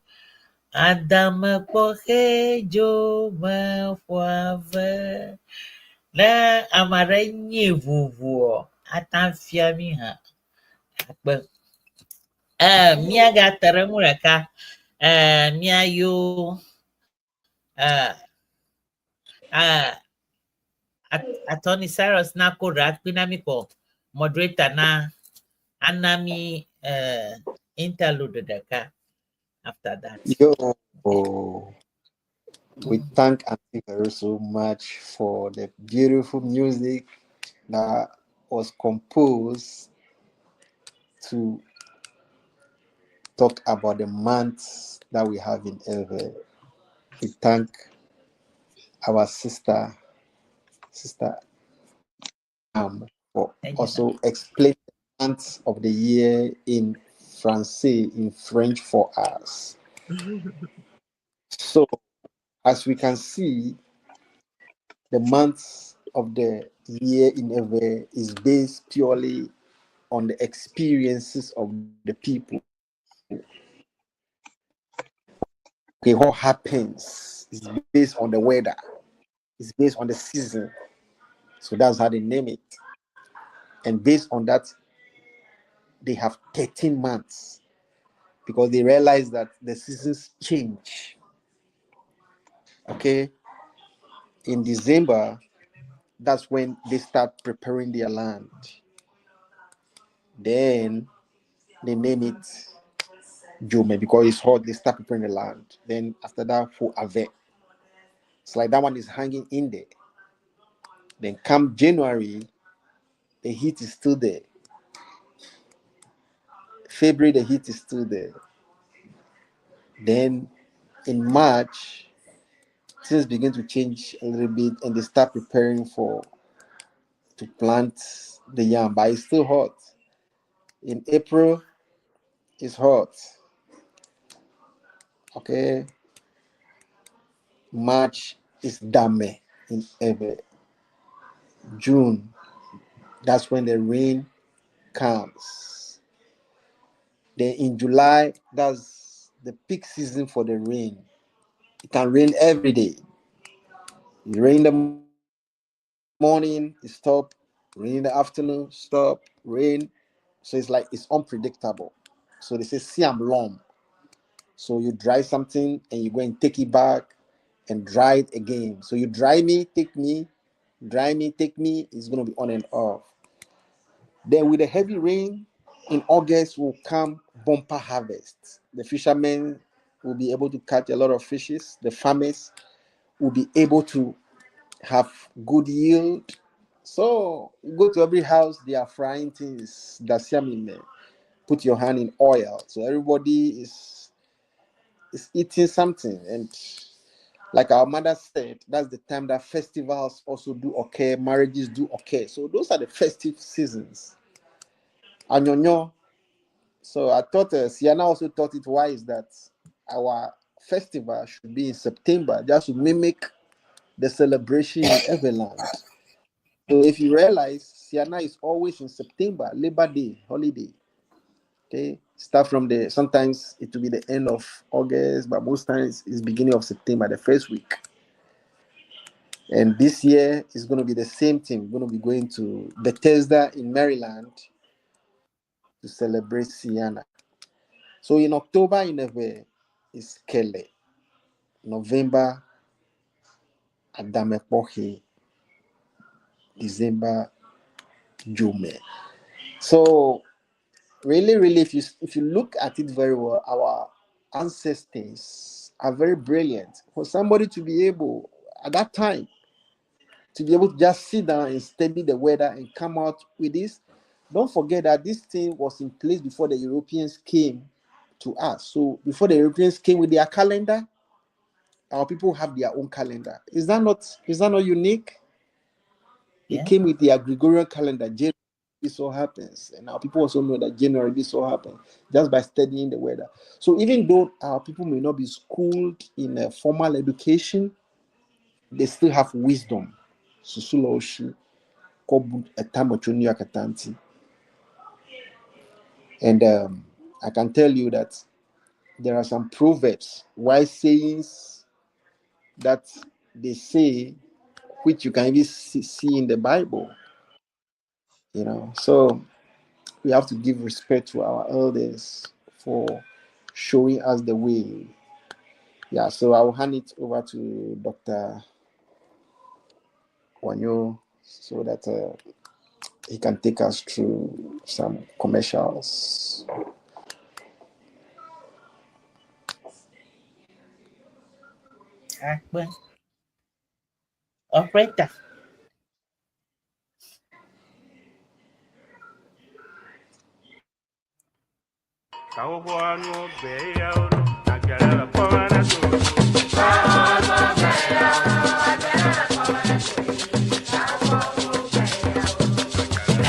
S2: Adame kpɔxe dzome ƒoave. Ne ame aɖe nyi ʋuʋuɔ, ate ŋu afia mí hã. Akpe. Míagate ɖe ŋu ɖeka. Míayo Attorney Cyrus nako ɖakpui na mí kɔ moderator na ana mí interlude ɖeka after that.
S3: Yo, we thank Auntie Vero so much for the beautiful music that was composed to talk about the months that we have in Ewe. We thank our sister, Sister for
S2: Thank you.
S3: also explaining the months of the year in Francais, in French for us. So, as we can see, the months of the year in Ewe is based purely on the experiences of the people. Okay, what happens is based on the weather, it's based on the season. So that's how they name it. And based on that, they have 13 months because they realize that the seasons change. Okay, in December, that's when they start preparing their land. Then they name it Jome because it's hot, they start preparing the land. Then after that, for Ave. It's like that one is hanging in there. Then come January, the heat is still there. February, the heat is still there. Then in March, things begin to change a little bit and they start preparing for to plant the yam, but it's still hot. In April, it's hot. Okay. March is Dame in Ewe. June, that's when the rain comes. Then in July, that's the peak season for the rain. It can rain every day. It rain in the morning, it stop. Rain in the afternoon, stop. Rain. So it's like it's unpredictable. So they say Siam Lom. So you dry something and you go and take it back and dry it again. So you dry me, take me, dry me, take me. It's gonna be on and off. Then with the heavy rain in August will come bumper harvest. The fishermen will be able to catch a lot of fishes. The farmers will be able to have good yield. So you go to every house, they are frying things. That's Put your hand in oil. So everybody is eating something. And like our mother said, that's the time that festivals also do occur, marriages do occur. So those are the festive seasons. Anyonyo. So I thought Ceana also thought it wise that our festival should be in September, just to mimic the celebration in Everland. So if you realize, Ceana is always in September, Labor Day, holiday. Okay, start from the, sometimes it will be the end of August, but most times it's beginning of September, the first week. And this year is going to be the same thing. We're going to be going to Bethesda in Maryland to celebrate Ceana. So in October, in Ewe, is Kele. November, Adamepohe. December, Jume. So really, really, if you look at it very well, our ancestors are very brilliant. For somebody to be able, at that time, to be able to just sit down and study the weather and come out with this. Don't forget that this thing was in place before the Europeans came to us. So before the Europeans came with their calendar, our people have their own calendar. Is that not unique? They came with their Gregorian calendar. January, this all happens. And our people also know that January, this all happens, just by studying the weather. So even though our people may not be schooled in a formal education, they still have wisdom. And I can tell you that there are some proverbs, wise sayings that they say, which you can even see in the Bible. You know, so we have to give respect to our elders for showing us the way. Yeah, so I will hand it over to Dr. Wanyo so that he can take us through some commercials.
S2: Operator.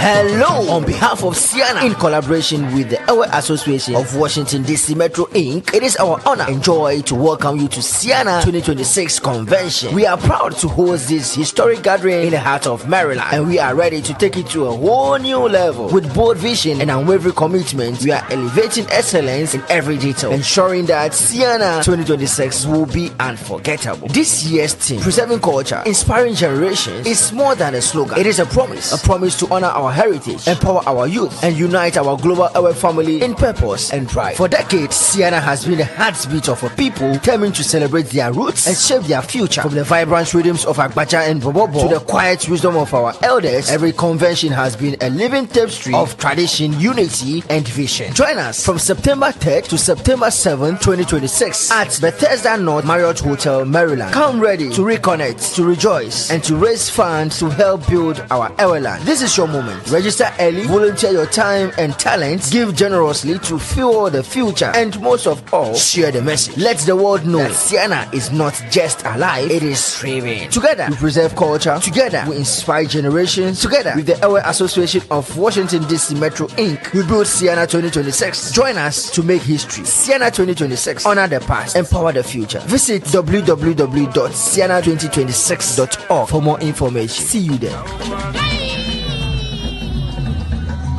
S4: Hello! On behalf of Siena, in collaboration with the Ewe Association of Washington DC Metro Inc., it is our honor and joy to welcome you to Siena 2026 Convention. We are proud to host this historic gathering in the heart of Maryland, and we are ready to take it to a whole new level. With bold vision and unwavering commitment, we are elevating excellence in every detail, ensuring that Siena 2026 will be unforgettable. This year's theme, Preserving Culture, Inspiring Generations, is more than a slogan. It is a promise, a promise to honor our heritage, empower our youth, and unite our global Ewe family in purpose and pride. For decades, Siena has been the heartbeat of a people determined to celebrate their roots and shape their future. From the vibrant rhythms of Agbaja and Bobobo to the quiet wisdom of our elders, every convention has been a living tapestry of tradition, unity, and vision. Join us from September 3rd to September 7th, 2026 at Bethesda North Marriott Hotel, Maryland. Come ready to reconnect, to rejoice, and to raise funds to help build our Eweland. This is your moment. Register early, volunteer your time and talents, give generously to fuel the future, and most of all, share the message. Let the world know that Siena is not just alive, it is thriving. Together, we preserve culture. Together, we inspire generations. Together, with the Ewe Association of Washington, D.C. Metro Inc., we build Siena 2026. Join us to make history. Siena 2026. Honor the past, empower the future. Visit www.siena2026.org for more information. See you there.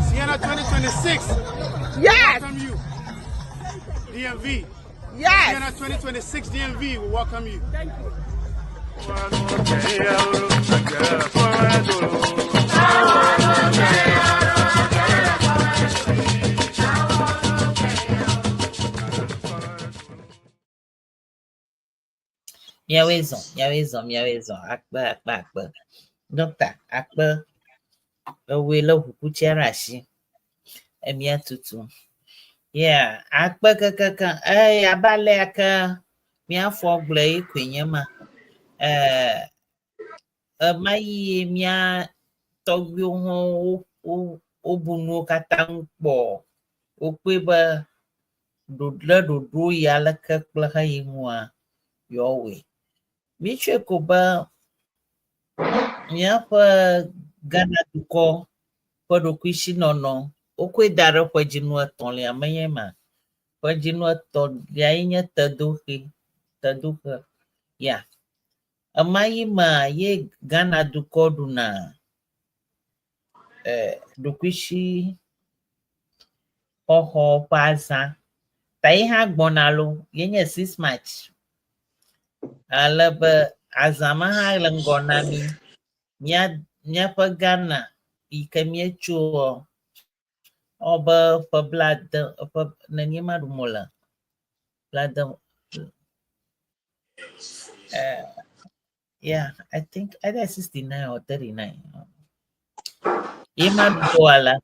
S5: Siena 2026.
S7: Yes.
S5: Welcome you. DMV.
S7: Yes.
S5: Siena 2026 DMV will welcome you.
S7: Thank you.
S2: Míawoe zɔ, míawoe zɔ, míawoe zɔ. Akpe, akpe, akpe. Ɖɔkta, akpe. Ewɔe lé ʋukutsia ɖe asi. Emía tutu. Yeah, akpe kekeake. Eye abe alea ke míafɔ gblɔe ye koe nye ma. Eh, ɣemaɣi mía tɔgbuiwo hã wo wo wobu nuwo katã ŋu kpɔ. Wokpɔe be ɖo le ɖoɖo yi aleke kple xeyi ŋua yewoawɔe. Mítsɔe ko be míaƒe Ghana dukɔ ƒe ɖokuisinɔnɔ wokɔe da ɖe ƒe dzinu etɔ̃lia menye ma. Ƒe dzinu etɔ̃lia ye nye tedoxe tedoxe ya. Ɣemaɣi mea ye Ghana dukɔ ɖuna ɖokuisi xɔxɔ ƒe azã. Ta ye hã gbɔna lo, ye nye 6 March. Ale be azã ma hã le ŋgɔ na mí. Mía míaƒe Ghana yi ke míetsoa, ewɔ be ƒe blaade ƒe nenie ma ɖum wole? Blaade yeah, I think either 69 or 39. Ye ma ɖu ala.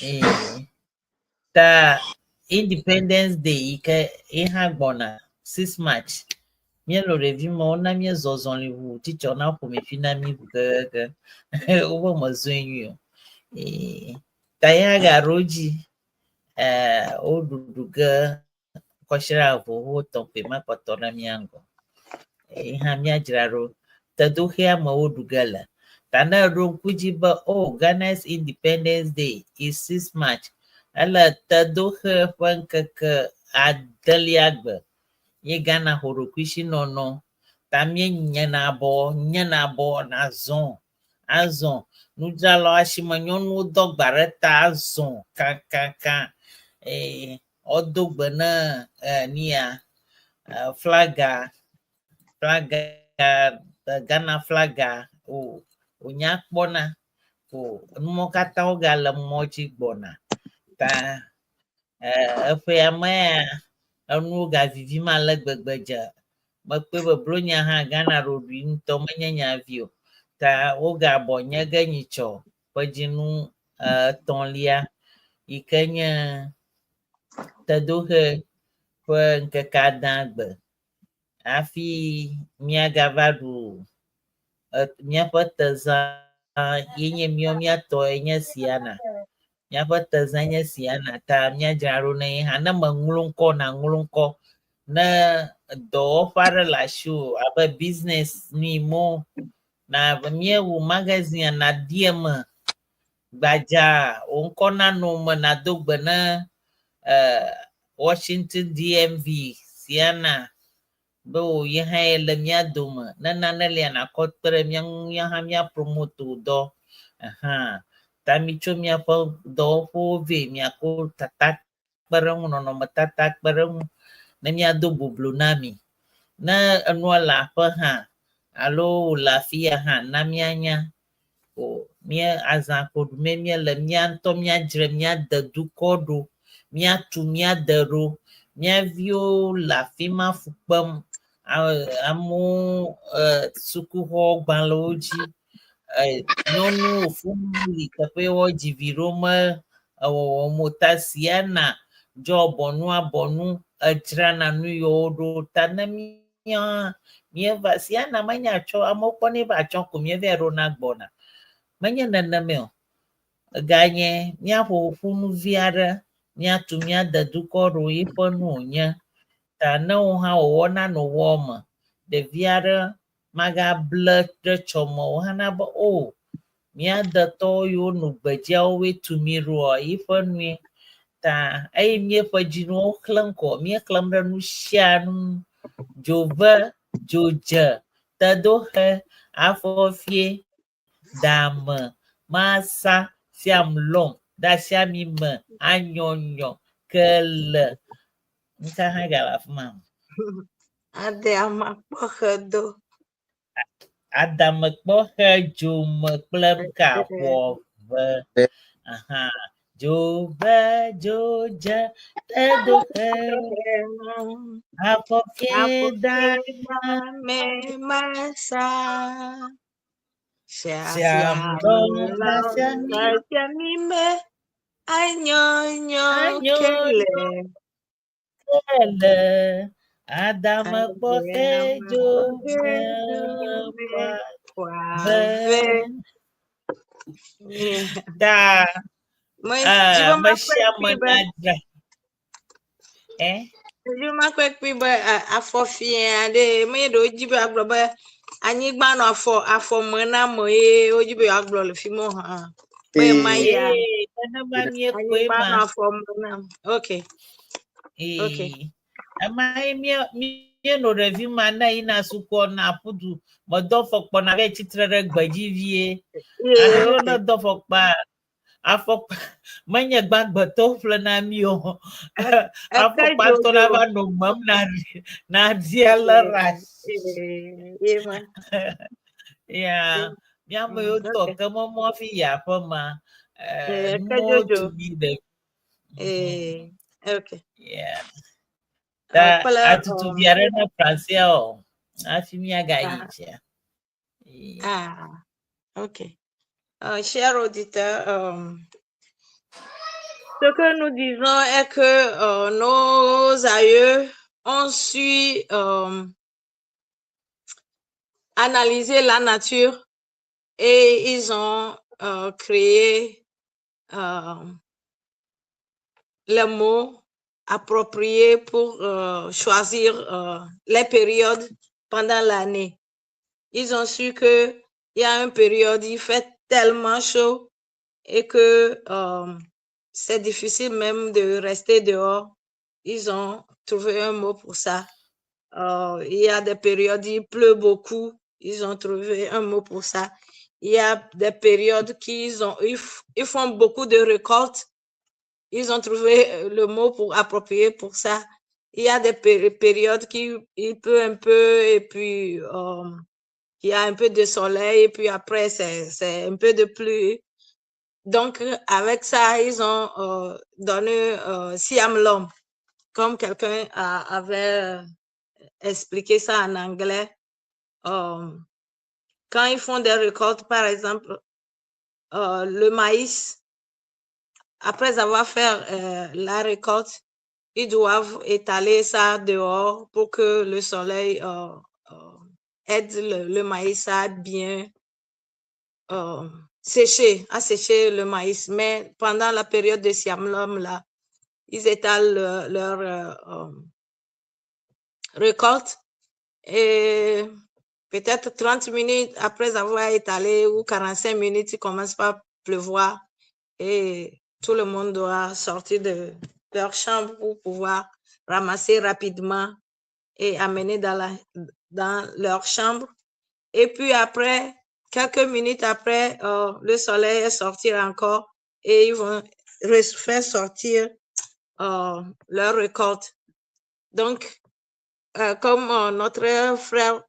S2: Eh, ta Independence Day yi ke ye hã gbɔna 6 March. Míele ɖevi me wona míezɔ zɔli ʋu titsɔ na ƒome fi na mí ʋu kekeke. Wobe mezɔe nyuie o. Eh, ta ye hã gaɖo dzi. Eh, woɖuɖu ge kɔsiɖa vovovo tɔ̃ koe ma kpɔtɔ ɖe mía ŋgɔ. Ye hã míadzra ɖo. Tedoxea me woɖu ge le. Ta ne eɖo ŋku dzi be oh Ghana's Independence Day is 6 March, ele tedoxe ƒe ŋkeke adelia gbe ye Ghana xɔ ɖokuisinɔnɔ. Ta míenyena abɔ, nyena abɔ nazɔ azɔ. Nudzralawo asime nyɔnuwo do agba ɖe ta azɔ kakaka. Ee wodo gbe ne nia flaga flaga Ghana flaga o wonya kpɔna ko numɔwo katã wogale mɔ dzi gbɔna ta eƒea mea enuwo gavivim ale gbegbe dze. Mekpɔe be Blonya hã Ghana ɖoɖoe ŋutɔ menye nya vi o ta wogabɔ nye ge nyitsɔ ƒe dzinu etɔ̃lia yi ke nye tedoxe ƒe ŋkeke adã gbe hafi míagava ɖu míaƒe tezã ye nye míawo míatɔ ye nye Siana. Míaƒe tezã nye Siana ta míadzra ɖo ne ye hã. Ne meŋlɔ ŋkɔ nàŋlɔ ŋkɔ. Ne dɔwɔƒe aɖe le asiwò abe business nui mo na míewu magazine nàdi eme. Gbadza wò ŋkɔ nanɔ me nado gbe ne eh, Washington DMV Siana be wò ye hã ye le mía dome. Ne nane lia nakɔ kpe ɖe mía ŋu mía hã mía promote wò dɔ. Ehã. Ta mitso miaƒe dɔwɔƒewo vɛ miako tata kpe ɖe eŋu, nɔnɔmetata kpe ɖe eŋu ne míado boblo na mi. Ne enua le aƒe hã alo wòle afi ya hã na míanya. O mía azã ko ɖumee míele mía ŋutɔ míadzre mía de dukɔ ɖo, míatu mía de ɖo. Mía viwo le afi ma fu kpem. Amewo e sukuxɔ gbalẽwo dzi. E nyɔnuwo funu li teƒe woadzi vi ɖo me ewɔwɔm o. Ta Siana dzɔ bɔnua bɔnu edzrana nu yiwo ɖo ta ne mía míeva Siana menye atsɔ amewo kpɔnɛ be atsɔ ko míeva ɖona gbɔna. Menye nenemae o. Eganye míaƒo ƒu nu vi aɖe míatu mía dedukɔ ɖo yiƒe nu wònye. Ta ne wò hã wòwɔ nanɔ wɔ me, ɖevi aɖe magable ɖe tsɔme o hã be o mía detɔwo yiwo nɔ gbedzia woe tu mí ɖoa yiƒe nue. Ta eye míeƒe dzinuwo xlẽm ko míexlẽm ɖe nu sia nu ŋu. Dzove, dzodze, tedoxe, afɔfie, dame, masa, siamlɔm, dasiamime, anyɔnyɔ, kele. Nuka hã gale afi ma?
S6: Adeamakpɔxedo.
S2: Adamekpɔxe, dzome kple nuka ƒɔ ve. Aha. Dzove, dzodze, tedoxe, afɔfie,
S6: dame, masa. Siamime, anyɔnyɔ, kele.
S2: Kele. Adamekpɔxe, dzove, ve. Da. Ame sia ame nadzra. Eh?
S6: Dzi makpɔe kpui be afɔ fia ɖe menye ɖe wodzi be agblɔ be anyigba nɔ afɔ afɔ me na ame ye wodzi be yewoagblɔ le fi ma o hã. Be ma ya
S2: Ee, nenema míekpɔe
S6: anyigba
S2: ma.
S6: nɔ afɔ me na ame. Okay. Okay.
S2: Ee, ema ye mía míenɔ ɖevi ma ne yina sukua na aƒu du medɔ fɔkpɔ na va tsitre ɖe gbedzi vie.
S6: Yeah,
S2: Alo
S6: okay.
S2: ne dɔ fɔkpa afɔkpa menye gbãgbetɔ ƒle na mí o.
S6: Eke
S2: Afɔkpa tɔ la
S6: dzodzo.
S2: va nɔ mem na na ɖia lé ɖe asi.
S6: Ye ma.
S2: Ya míame yiwo tɔ
S6: Okay.
S2: ke mɔmɔ hafi yi aƒe ma.
S6: Eh, Eke
S2: Nuwo
S6: dzodzo.
S2: tu mí ɖe.
S6: Eh, okay.
S2: Yeah. Ta
S6: Kple
S2: atutu vi aɖe na Francia o hafi míagayi
S6: Ah.
S2: dzia. Yeah.
S6: Ah, ok. Chers auditeurs, ce que nous disons est que nos aïeux ont su analyser la nature et ils ont créé les mots appropriés pour choisir les périodes pendant l'année. Ils ont su que il y a une période, il fait tellement chaud et que c'est difficile même de rester dehors. Ils ont trouvé un mot pour ça. Il y a des périodes, il pleut beaucoup. Ils ont trouvé un mot pour ça. Il y a des périodes qu'ils ont, ils font beaucoup de récoltes. Ils ont trouvé le mot pour approprier pour ça. Il y a des périodes qui il pleut un peu et puis il y a un peu de soleil et puis après c'est un peu de pluie. Donc avec ça, ils ont donné Siamlom, comme quelqu'un avait expliqué ça en anglais. Quand ils font des récoltes, par exemple, le maïs, après avoir fait la récolte, ils doivent étaler ça dehors pour que le soleil aide le maïs à bien sécher, à sécher le maïs. Mais pendant la période de Siamlom, là, ils étalent leur récolte et peut-être 30 minutes après avoir étalé ou 45 minutes, il commence par pleuvoir. Et tout le monde doit sortir de leur chambre pour pouvoir ramasser rapidement et amener dans leur chambre. Et puis après, quelques minutes après, le soleil est sorti encore et ils vont faire sortir leur récolte. Donc, comme notre frère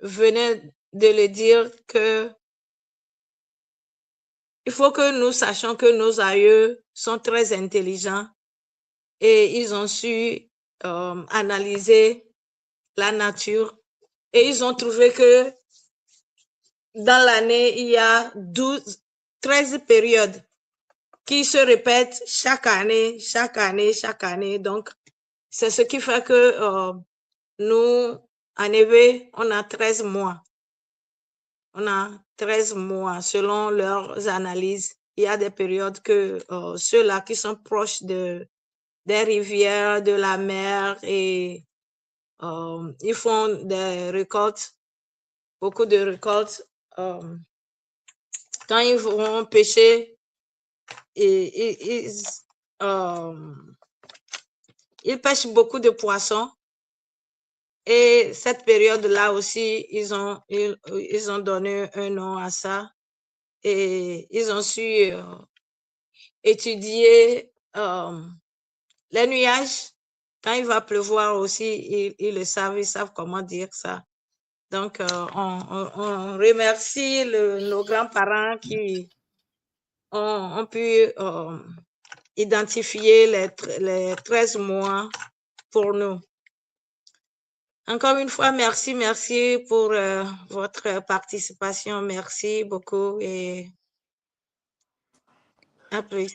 S6: venait de le dire, que il faut que nous sachions que nos aïeux sont très intelligents et ils ont su analyser la nature et ils ont trouvé que dans l'année, il y a 12, 13 périodes qui se répètent chaque année, chaque année, chaque année. Donc, c'est ce qui fait que nous, en éwé, on a 13 mois. On a 13 mois selon leurs analyses. Il y a des périodes que ceux-là qui sont proches des rivières, de la mer, et ils font des récoltes, beaucoup de récoltes. Quand ils vont pêcher, et, ils pêchent beaucoup de poissons. Et cette période-là aussi, ils ont donné un nom à ça. Et ils ont su étudier les nuages. Quand il va pleuvoir aussi, ils le savent, ils savent comment dire ça. Donc, on remercie nos grands-parents qui ont pu identifier les 13 mois pour nous. Encore une fois, merci, merci pour votre participation. Merci beaucoup et à plus.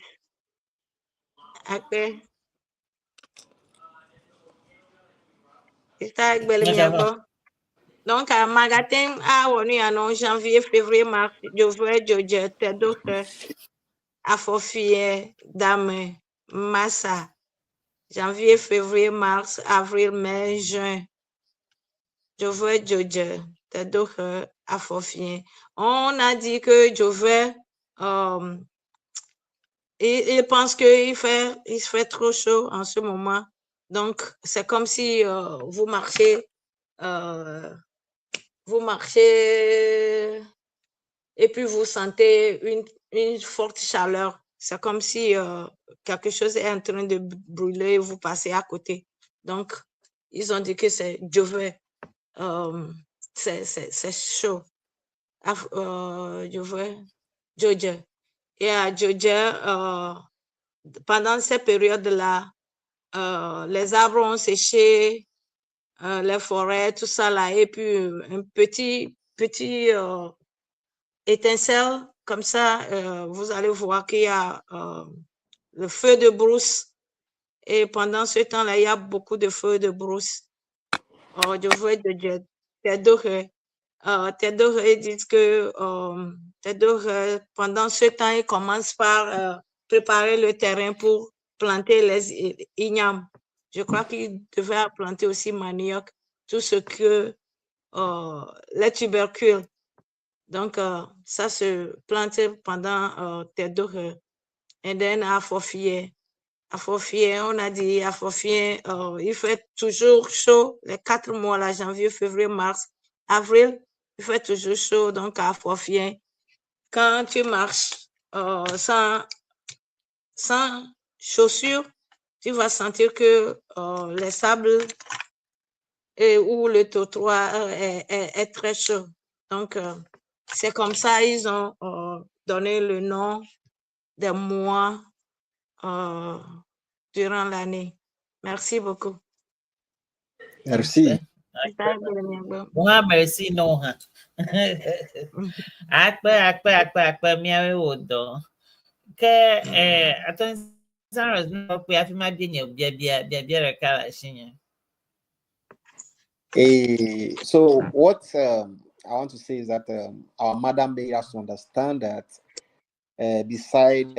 S6: Akpe. Sister Agbele miagbɔ. Donc, à Magatin, à on janvier, février, mars, Dzove, Dzodze, Tedoxe, Afɔfie, Dame, Massa. Janvier, février, mars, avril, mai, juin. Dzove, Dzodze, Tedoxe, Afɔfie. On a dit que Dzove, il pense qu'il fait trop chaud en ce moment. Donc, c'est comme si vous marchez et puis vous sentez une forte chaleur. C'est comme si quelque chose est en train de brûler et vous passez à côté. Donc, ils ont dit que c'est Dzove. C'est chaud. Dzove, Dzodze. Et à Dzodze, pendant ces périodes-là, les arbres ont séché, les forêts, tout ça là, et puis un petit, petit étincelle, comme ça, vous allez voir qu'il y a le feu de brousse. Et pendant ce temps-là, il y a beaucoup de feux de brousse. Oh, je vois de Dieu. Tedohe disent que pendant ce temps, ils commencent par préparer le terrain pour planter les ignames. Je crois qu'ils devaient planter aussi manioc, tout ce que les tubercules. Donc, ça se plante pendant Tedohe. Et then Afɔfie. Afɔfie, on a dit Afɔfie, il fait toujours chaud les 4 mois, là, janvier, février, mars, avril, il fait toujours chaud. Donc, à Afɔfie, quand tu marches sans chaussures, tu vas sentir que les sables et ou le trottoir est très chaud. Donc, c'est comme ça ils ont donné le nom des mois durant l'année. Merci beaucoup.
S3: Merci.
S2: Moi, merci non. Akpe, akpe, akpe, akpe, miawoe wò dɔ. Ke atɔ Sarah no kpe hafi ma bia nye biabia biabia ɖeka le asinye.
S3: So what I want to say is that our madam made us to understand that beside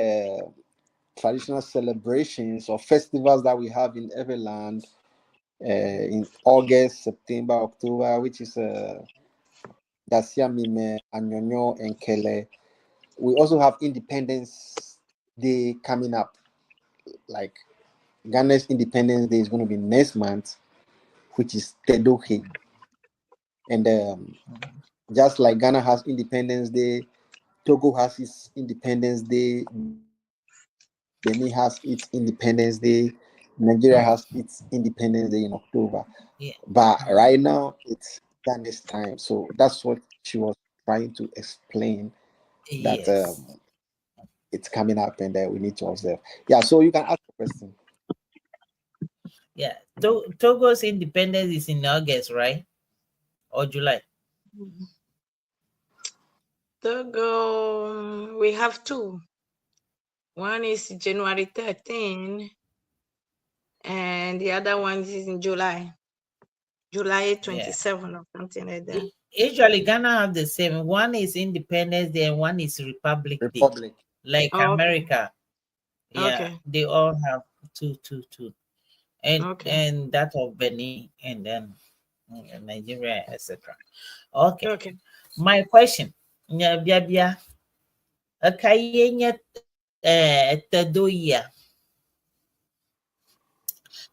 S3: traditional celebrations or festivals that we have in Eweland in August, September, October, which is Dasiamime, Anyonyo, and Kele. We also have Independence Day coming up. Like Ghana's Independence Day is going to be next month, which is Tedohe. And just like Ghana has Independence Day, Togo has its Independence Day, Benin has its Independence Day, Nigeria has its Independence Day in October.
S2: Yeah.
S3: But right now it's Ghana's time. So that's what she was trying to explain, that
S2: Yes.
S3: it's coming up and that we need to observe. Yeah, so you can ask a question.
S2: Yeah. Togo's independence is in August, right? Or July?
S6: Togo, we have two. One is January 13, and the other one is in July. July 27 or something like that.
S2: Usually Ghana have the same. One is Independence Day and one is Republic Day.
S3: Republic.
S2: Like
S6: Oh, okay.
S2: America. Yeah,
S6: Okay.
S2: they all have two, two, two. And
S6: Okay.
S2: and that of Benin and then Nigeria, etc. Okay.
S6: Okay.
S2: My question. Nya bia bia. Eka ye nye tedoyia.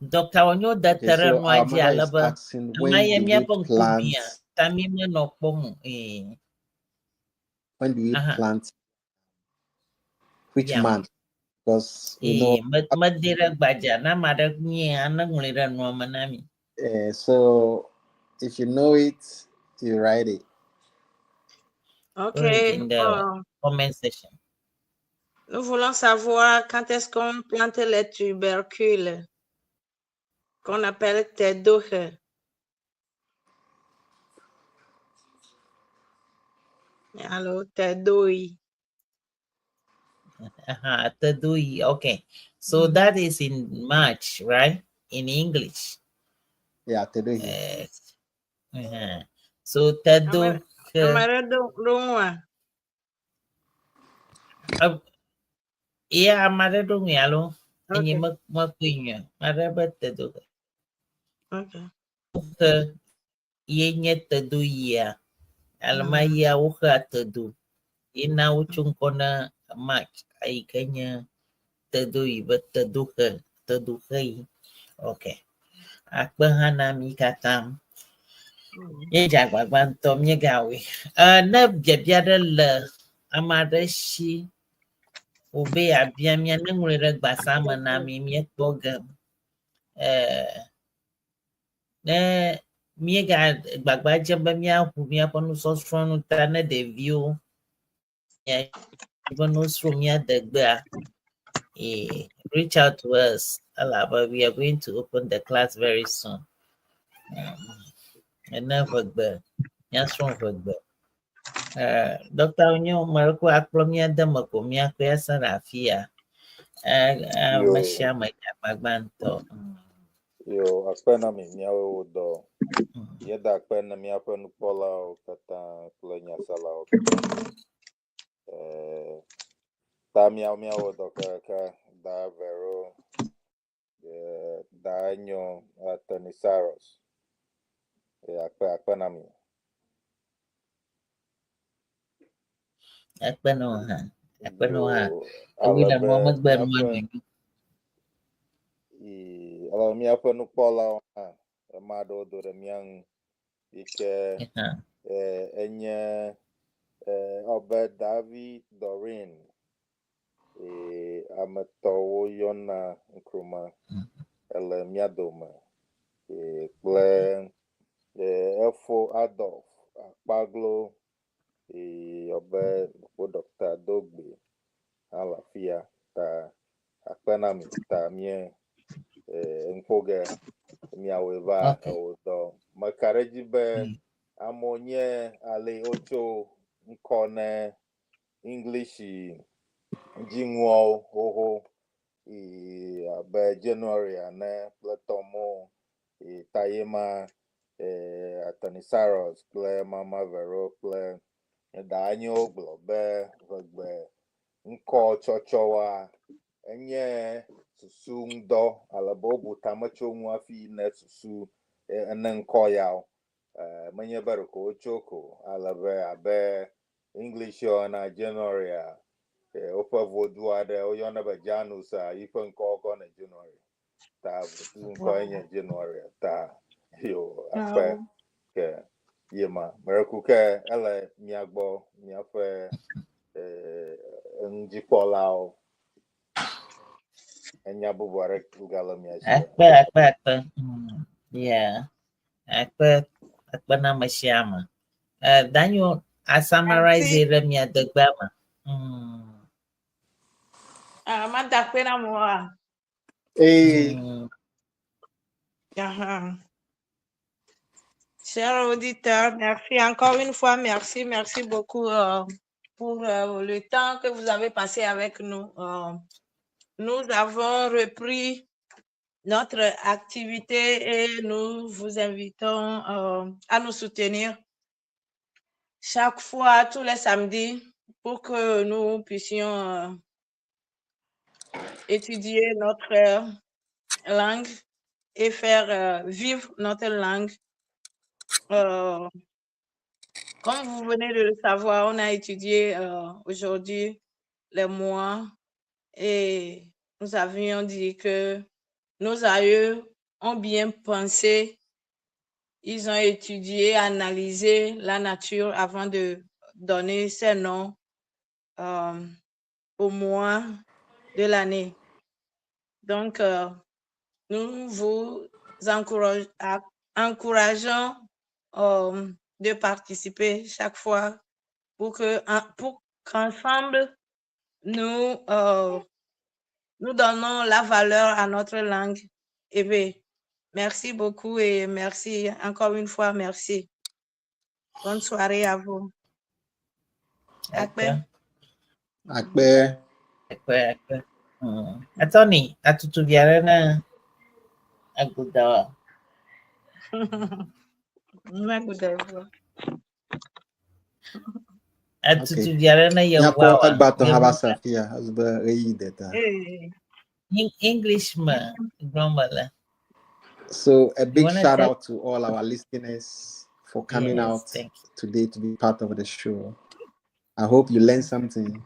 S2: Dr. Onyo
S3: Okay,
S2: datere
S3: so
S2: nua
S3: our
S2: dzi
S3: mother
S2: ale
S3: is
S2: be
S3: asking when
S2: ema ye
S3: do we
S2: míaƒe ŋku
S3: plant
S2: biã ta mi menɔ kpɔm o. Eh.
S3: when do we
S2: Aha.
S3: plant which
S2: Yeah.
S3: month? Because we know
S2: Eh, mede ɖe gbadza na ame aɖe nyia ne ŋlɔe ɖe nua me na mi.
S3: so if you know it, you write it.
S2: Put it
S6: Okay.
S2: in the comment section.
S6: Nous voulons savoir quand est-ce qu'on plante les tubercules, qu'on appelle tedohe. Alors, tedoi.
S2: Tedoi. Okay. So that is in March, right? In English.
S3: Yeah, tedohi.
S2: Yes. So tedo.
S6: Amare do do
S2: Yeah, amare do alo. Enye
S6: Okay.
S2: me me kunya. Mare be tedo.
S6: Okay.
S2: Ke ye nye tedoyia. Alama ya woxa tedo. Ye na wotso ŋkɔ na March ayi ke nye tedoyi be tedoxe tedoxe yi. Okay. Akpe hã na mi katã. Míedze agbagba ŋutɔ míegawɔe. Ne biabia ɖe le ame aɖe si wòbe yeabia mía, ne ŋlɔe ɖe gbasa me na mi míekpɔ ge. Ne míega gbagba dzem be míaʋu míaƒe nusɔsrɔ̃ nu ta ne ɖeviwo be no srɔ̃ mía degbea, reach out to us. Elabe we are going to open the class very soon. Ene ʋegbe, míasrɔ̃ ʋegbe. Dr. Onyo Marco akplɔ mía de me ko míakpɔe ase ɖe afi ya. Ame
S7: Yo.
S2: sia ame dze agbagba ŋutɔ.
S7: Yo, akpe na mi míawo wo dɔ. Míeda akpe na míaƒe nukpɔlawo katã kple nyaselawo katã. Ta míawo míawɔ dɔ kaaka da Vero, da Enyo, Anthony Saros. Akpe akpe na mi.
S2: Akpe na wo hã. Akpe na wo hã.
S7: Yo,
S2: Ewi
S7: ale
S2: le
S7: be
S2: nua megbe nua
S7: míaƒe
S2: nyuie.
S7: ale be míaƒe nukpɔlawo hã, ame aɖewo do ɖe mía ŋu yi ke enye abe David Doreen, ame tɔwo yɔna Nkrumah ele mía dome, kple Efo Adolf Akpaglo, abe wo Dr. Dogbe hã le afi ya ta akpe na mi ta mía ŋƒo ge míawoe va
S2: Okay.
S7: ewɔ dɔ. Meka ɖe edzi be amewo nye ale wotso ŋkɔ ne English dziŋuawo xoxo abe January ene kple tɔmo ta ye ma Anthony Saros kple Mama Vero kple Danyo gblɔ be ʋegbe ŋkɔ tsɔtsɔwoa enye susu ŋudɔ ale be wobu tame tso ŋu hafi ne susu ene ŋkɔ yawo. Menye be ɖeko wotso ko ale be abe English yɔna January a woƒe vodu aɖe woyɔna be Janus a yiƒe ŋkɔ wokɔ ne January. Ta vodu ŋkɔ nye January ta yo akpe ke ye ma. Mereku ke ele mia gbɔ miaƒe enudzikpɔlawo. Enya bubu aɖe gale mia si.
S2: Akpe akpe akpe. Yeah. Akpe akpe na ame sia ame. Daniel, a summarize ɖe mia degbea me.
S6: Ah, mada akpe na amewoa?
S3: Hey.
S6: Chers auditeurs, merci encore une fois, merci, merci beaucoup pour le temps que vous avez passé avec nous. Nous avons repris notre activité et nous vous invitons à nous soutenir chaque fois, tous les samedis, pour que nous puissions étudier notre langue et faire vivre notre langue. Comme vous venez de le savoir, on a étudié aujourd'hui les mois et nous avions dit que nos aïeux ont bien pensé, ils ont étudié, analysé la nature avant de donner ces noms au mois de l'année. Donc, nous vous encourageons de participer chaque fois pour qu'ensemble, nous donnons la valeur à notre langue. Et bien, merci beaucoup et merci encore une fois, merci. Bonne soirée à vous. Akpe.
S3: Akpe.
S2: Akpe, akpe. Attorney, atutu biara na agudawa. Atutu biara na
S3: yawa. Agbato habasa fia azba reyi deta.
S2: English ma grandmother.
S3: So a big shout out to all our listeners for coming out today to be part of the show. I hope you learned something.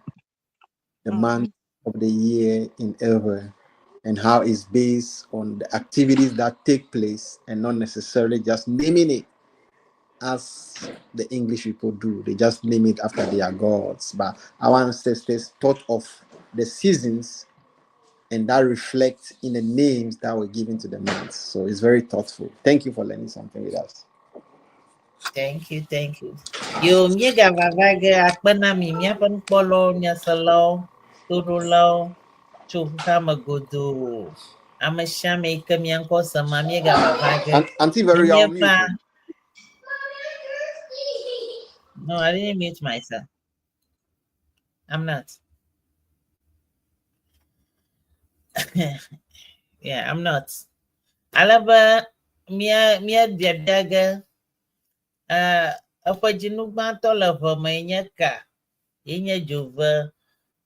S3: The month of the year in Ewe and how it's based on the activities that take place and not necessarily just naming it as the English people do. They just name it after their gods. But our ancestors thought of the seasons, and that reflects in the names that were given to the months. So it's very thoughtful. Thank you for learning something with us.
S2: Thank you, thank you. Yo, miega vavage akpena mi miaƒe nukpɔlawo, nyaselawo, toɖolawo tso xexea me godoo. Ame sia ame yi ke mia ŋkɔ sema miega vavage.
S3: Auntie Very, you're muted.
S2: No, I didn't mute myself. I'm not. Yeah, I'm not. Alebe mia mia biabiage eƒe dzinu gbãtɔ le ʋe me nye ka? Ye nye dzove.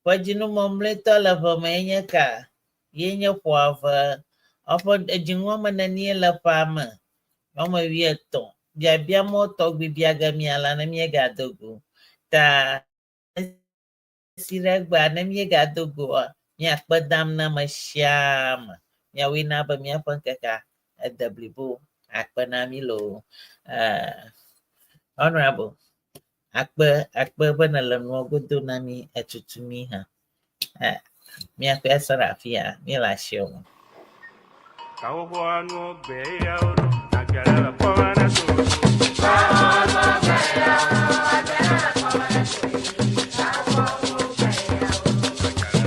S2: Ƒe dzinu mɔmlɔetɔ le ʋe me nye ka? Ye nye ƒoave. Eƒe dzinu wɔme nenie le ƒea me? Wɔme wuietɔ̃. Biabia mɔ tɔgbi biage mia la ne miegado go. Ta si ɖe gbea ne miegado goa, miakpe dam na ame sia ame. Miawoe na be miaƒe ŋkekea ede blibo. Akpe na mi loo. Honorable, akpe akpe be nele nua godo na mi etutu mi hã. Miaƒe ase ɖe afia, míele asiwò me.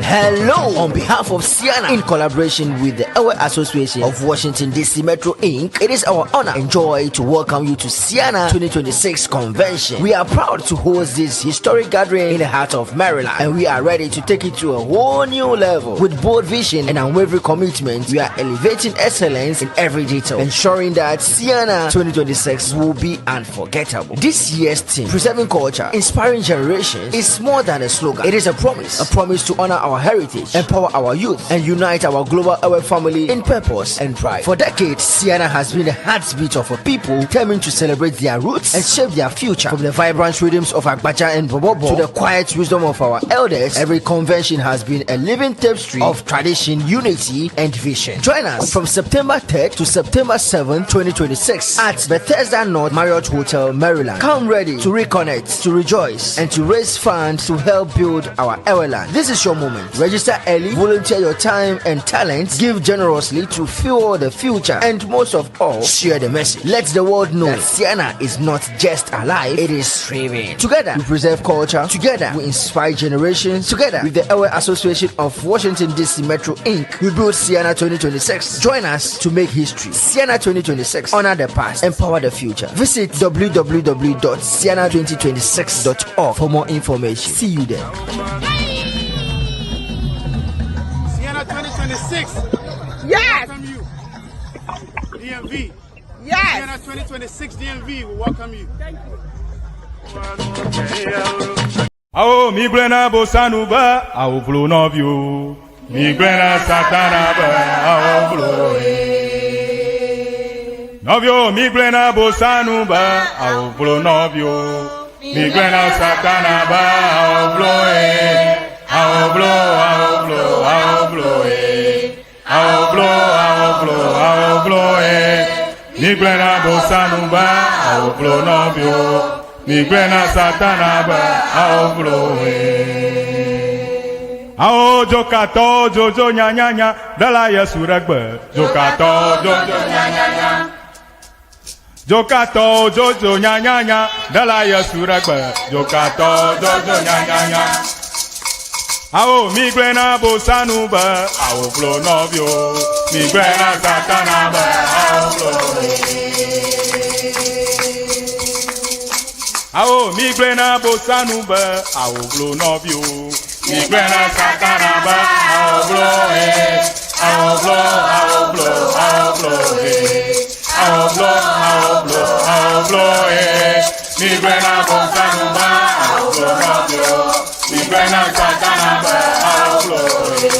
S4: Hello! On behalf of Siana, in collaboration with the Ewe Association of Washington DC Metro Inc., it is our honor and joy to welcome you to Siana 2026 Convention. We are proud to host this historic gathering in the heart of Maryland, and we are ready to take it to a whole new level. With bold vision and unwavering commitment, we are elevating excellence in every detail, ensuring that Siana 2026 will be unforgettable. This year's theme, Preserving Culture, Inspiring Generations, is more than a slogan. It is a promise to honor our heritage, empower our youth, and unite our global Ewe family in purpose and pride. For decades, Ceana has been the heartbeat of a people determined to celebrate their roots and shape their future. From the vibrant rhythms of Agbadza and Bobobo to the quiet wisdom of our elders, every convention has been a living tapestry of tradition, unity, and vision. Join us from September 3rd to September 7th, 2026 at Bethesda North Marriott Hotel, Maryland. Come ready to reconnect, to rejoice, and to raise funds to help build our Eweland. This is your moment. Register early, volunteer your time and talents, give generously to fuel the future, and most of all, share the message. Let the world know that Ceana is not just alive, it is thriving. Together, we preserve culture. Together, we inspire generations. Together, with the Ewe Association of Washington, D.C. Metro Inc., we build Ceana 2026. Join us to make history. Ceana 2026. Honor the past, empower the future. Visit www.ceana2026.org for more information. See you there.
S5: Ceana 2026.
S8: Yes.
S5: Welcome you. DMV.
S8: Yes.
S5: Ceana 2026 DMV we welcome you.
S8: Thank you.
S1: Awo mi gblẽ na bosanu be awo vlo nɔviwo. Mi gblẽ na satana be awo vlo ye. Nɔviwo mi gblẽ na bosanu be awo vlo nɔviwo. Mi gblẽ na satana be awo vlo ye. Awo vlo awo vlo awo vlo ye. Awo vlo awo vlo awo vlo ye. Mi gblẽ na bosanu be awo vlo nɔviwo. Mi gblẽ na satana be awo vlo ye. Awo dzokatɔ dzodzo nyanyanya ɖela Yesu ɖe gbe. Dzokatɔ dzodzo nyanyanya. Dzokatɔ dzodzo nyanyanya ɖela Yesu ɖe gbe. Dzokatɔ dzodzo nyanyanya. Awo mi gblẽ na bosanu be awo vlo nɔviwo. Mi gblẽ na satana be awo vlo ye. Awo mi gblẽ na bosanu be awo vlo nɔviwo. Mi gblẽ na satana be awo vlo ye. Awo vlo awo vlo awo vlo ye. Awo vlo awo vlo awo vlo ye. Mi gblẽ na bosanu be awo vlo nɔviwo. Mi gblẽ na satana be awo vlo ye.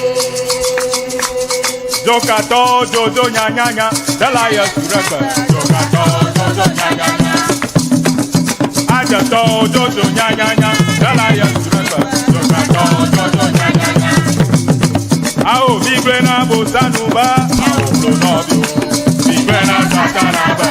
S1: Dzokatɔ dzodzo nyanyanya ɖela Yesu ɖe gbe. Dzokatɔ dzodzo nyanyanya. Adzetɔ dzodzo nyanyanya ɖela Yesu ɖe gbe. Dzokatɔ dzodzo nyanyanya. Awo mi gblẽ na bosanu be awo vlo nɔviwo. Mi gblẽ na satana be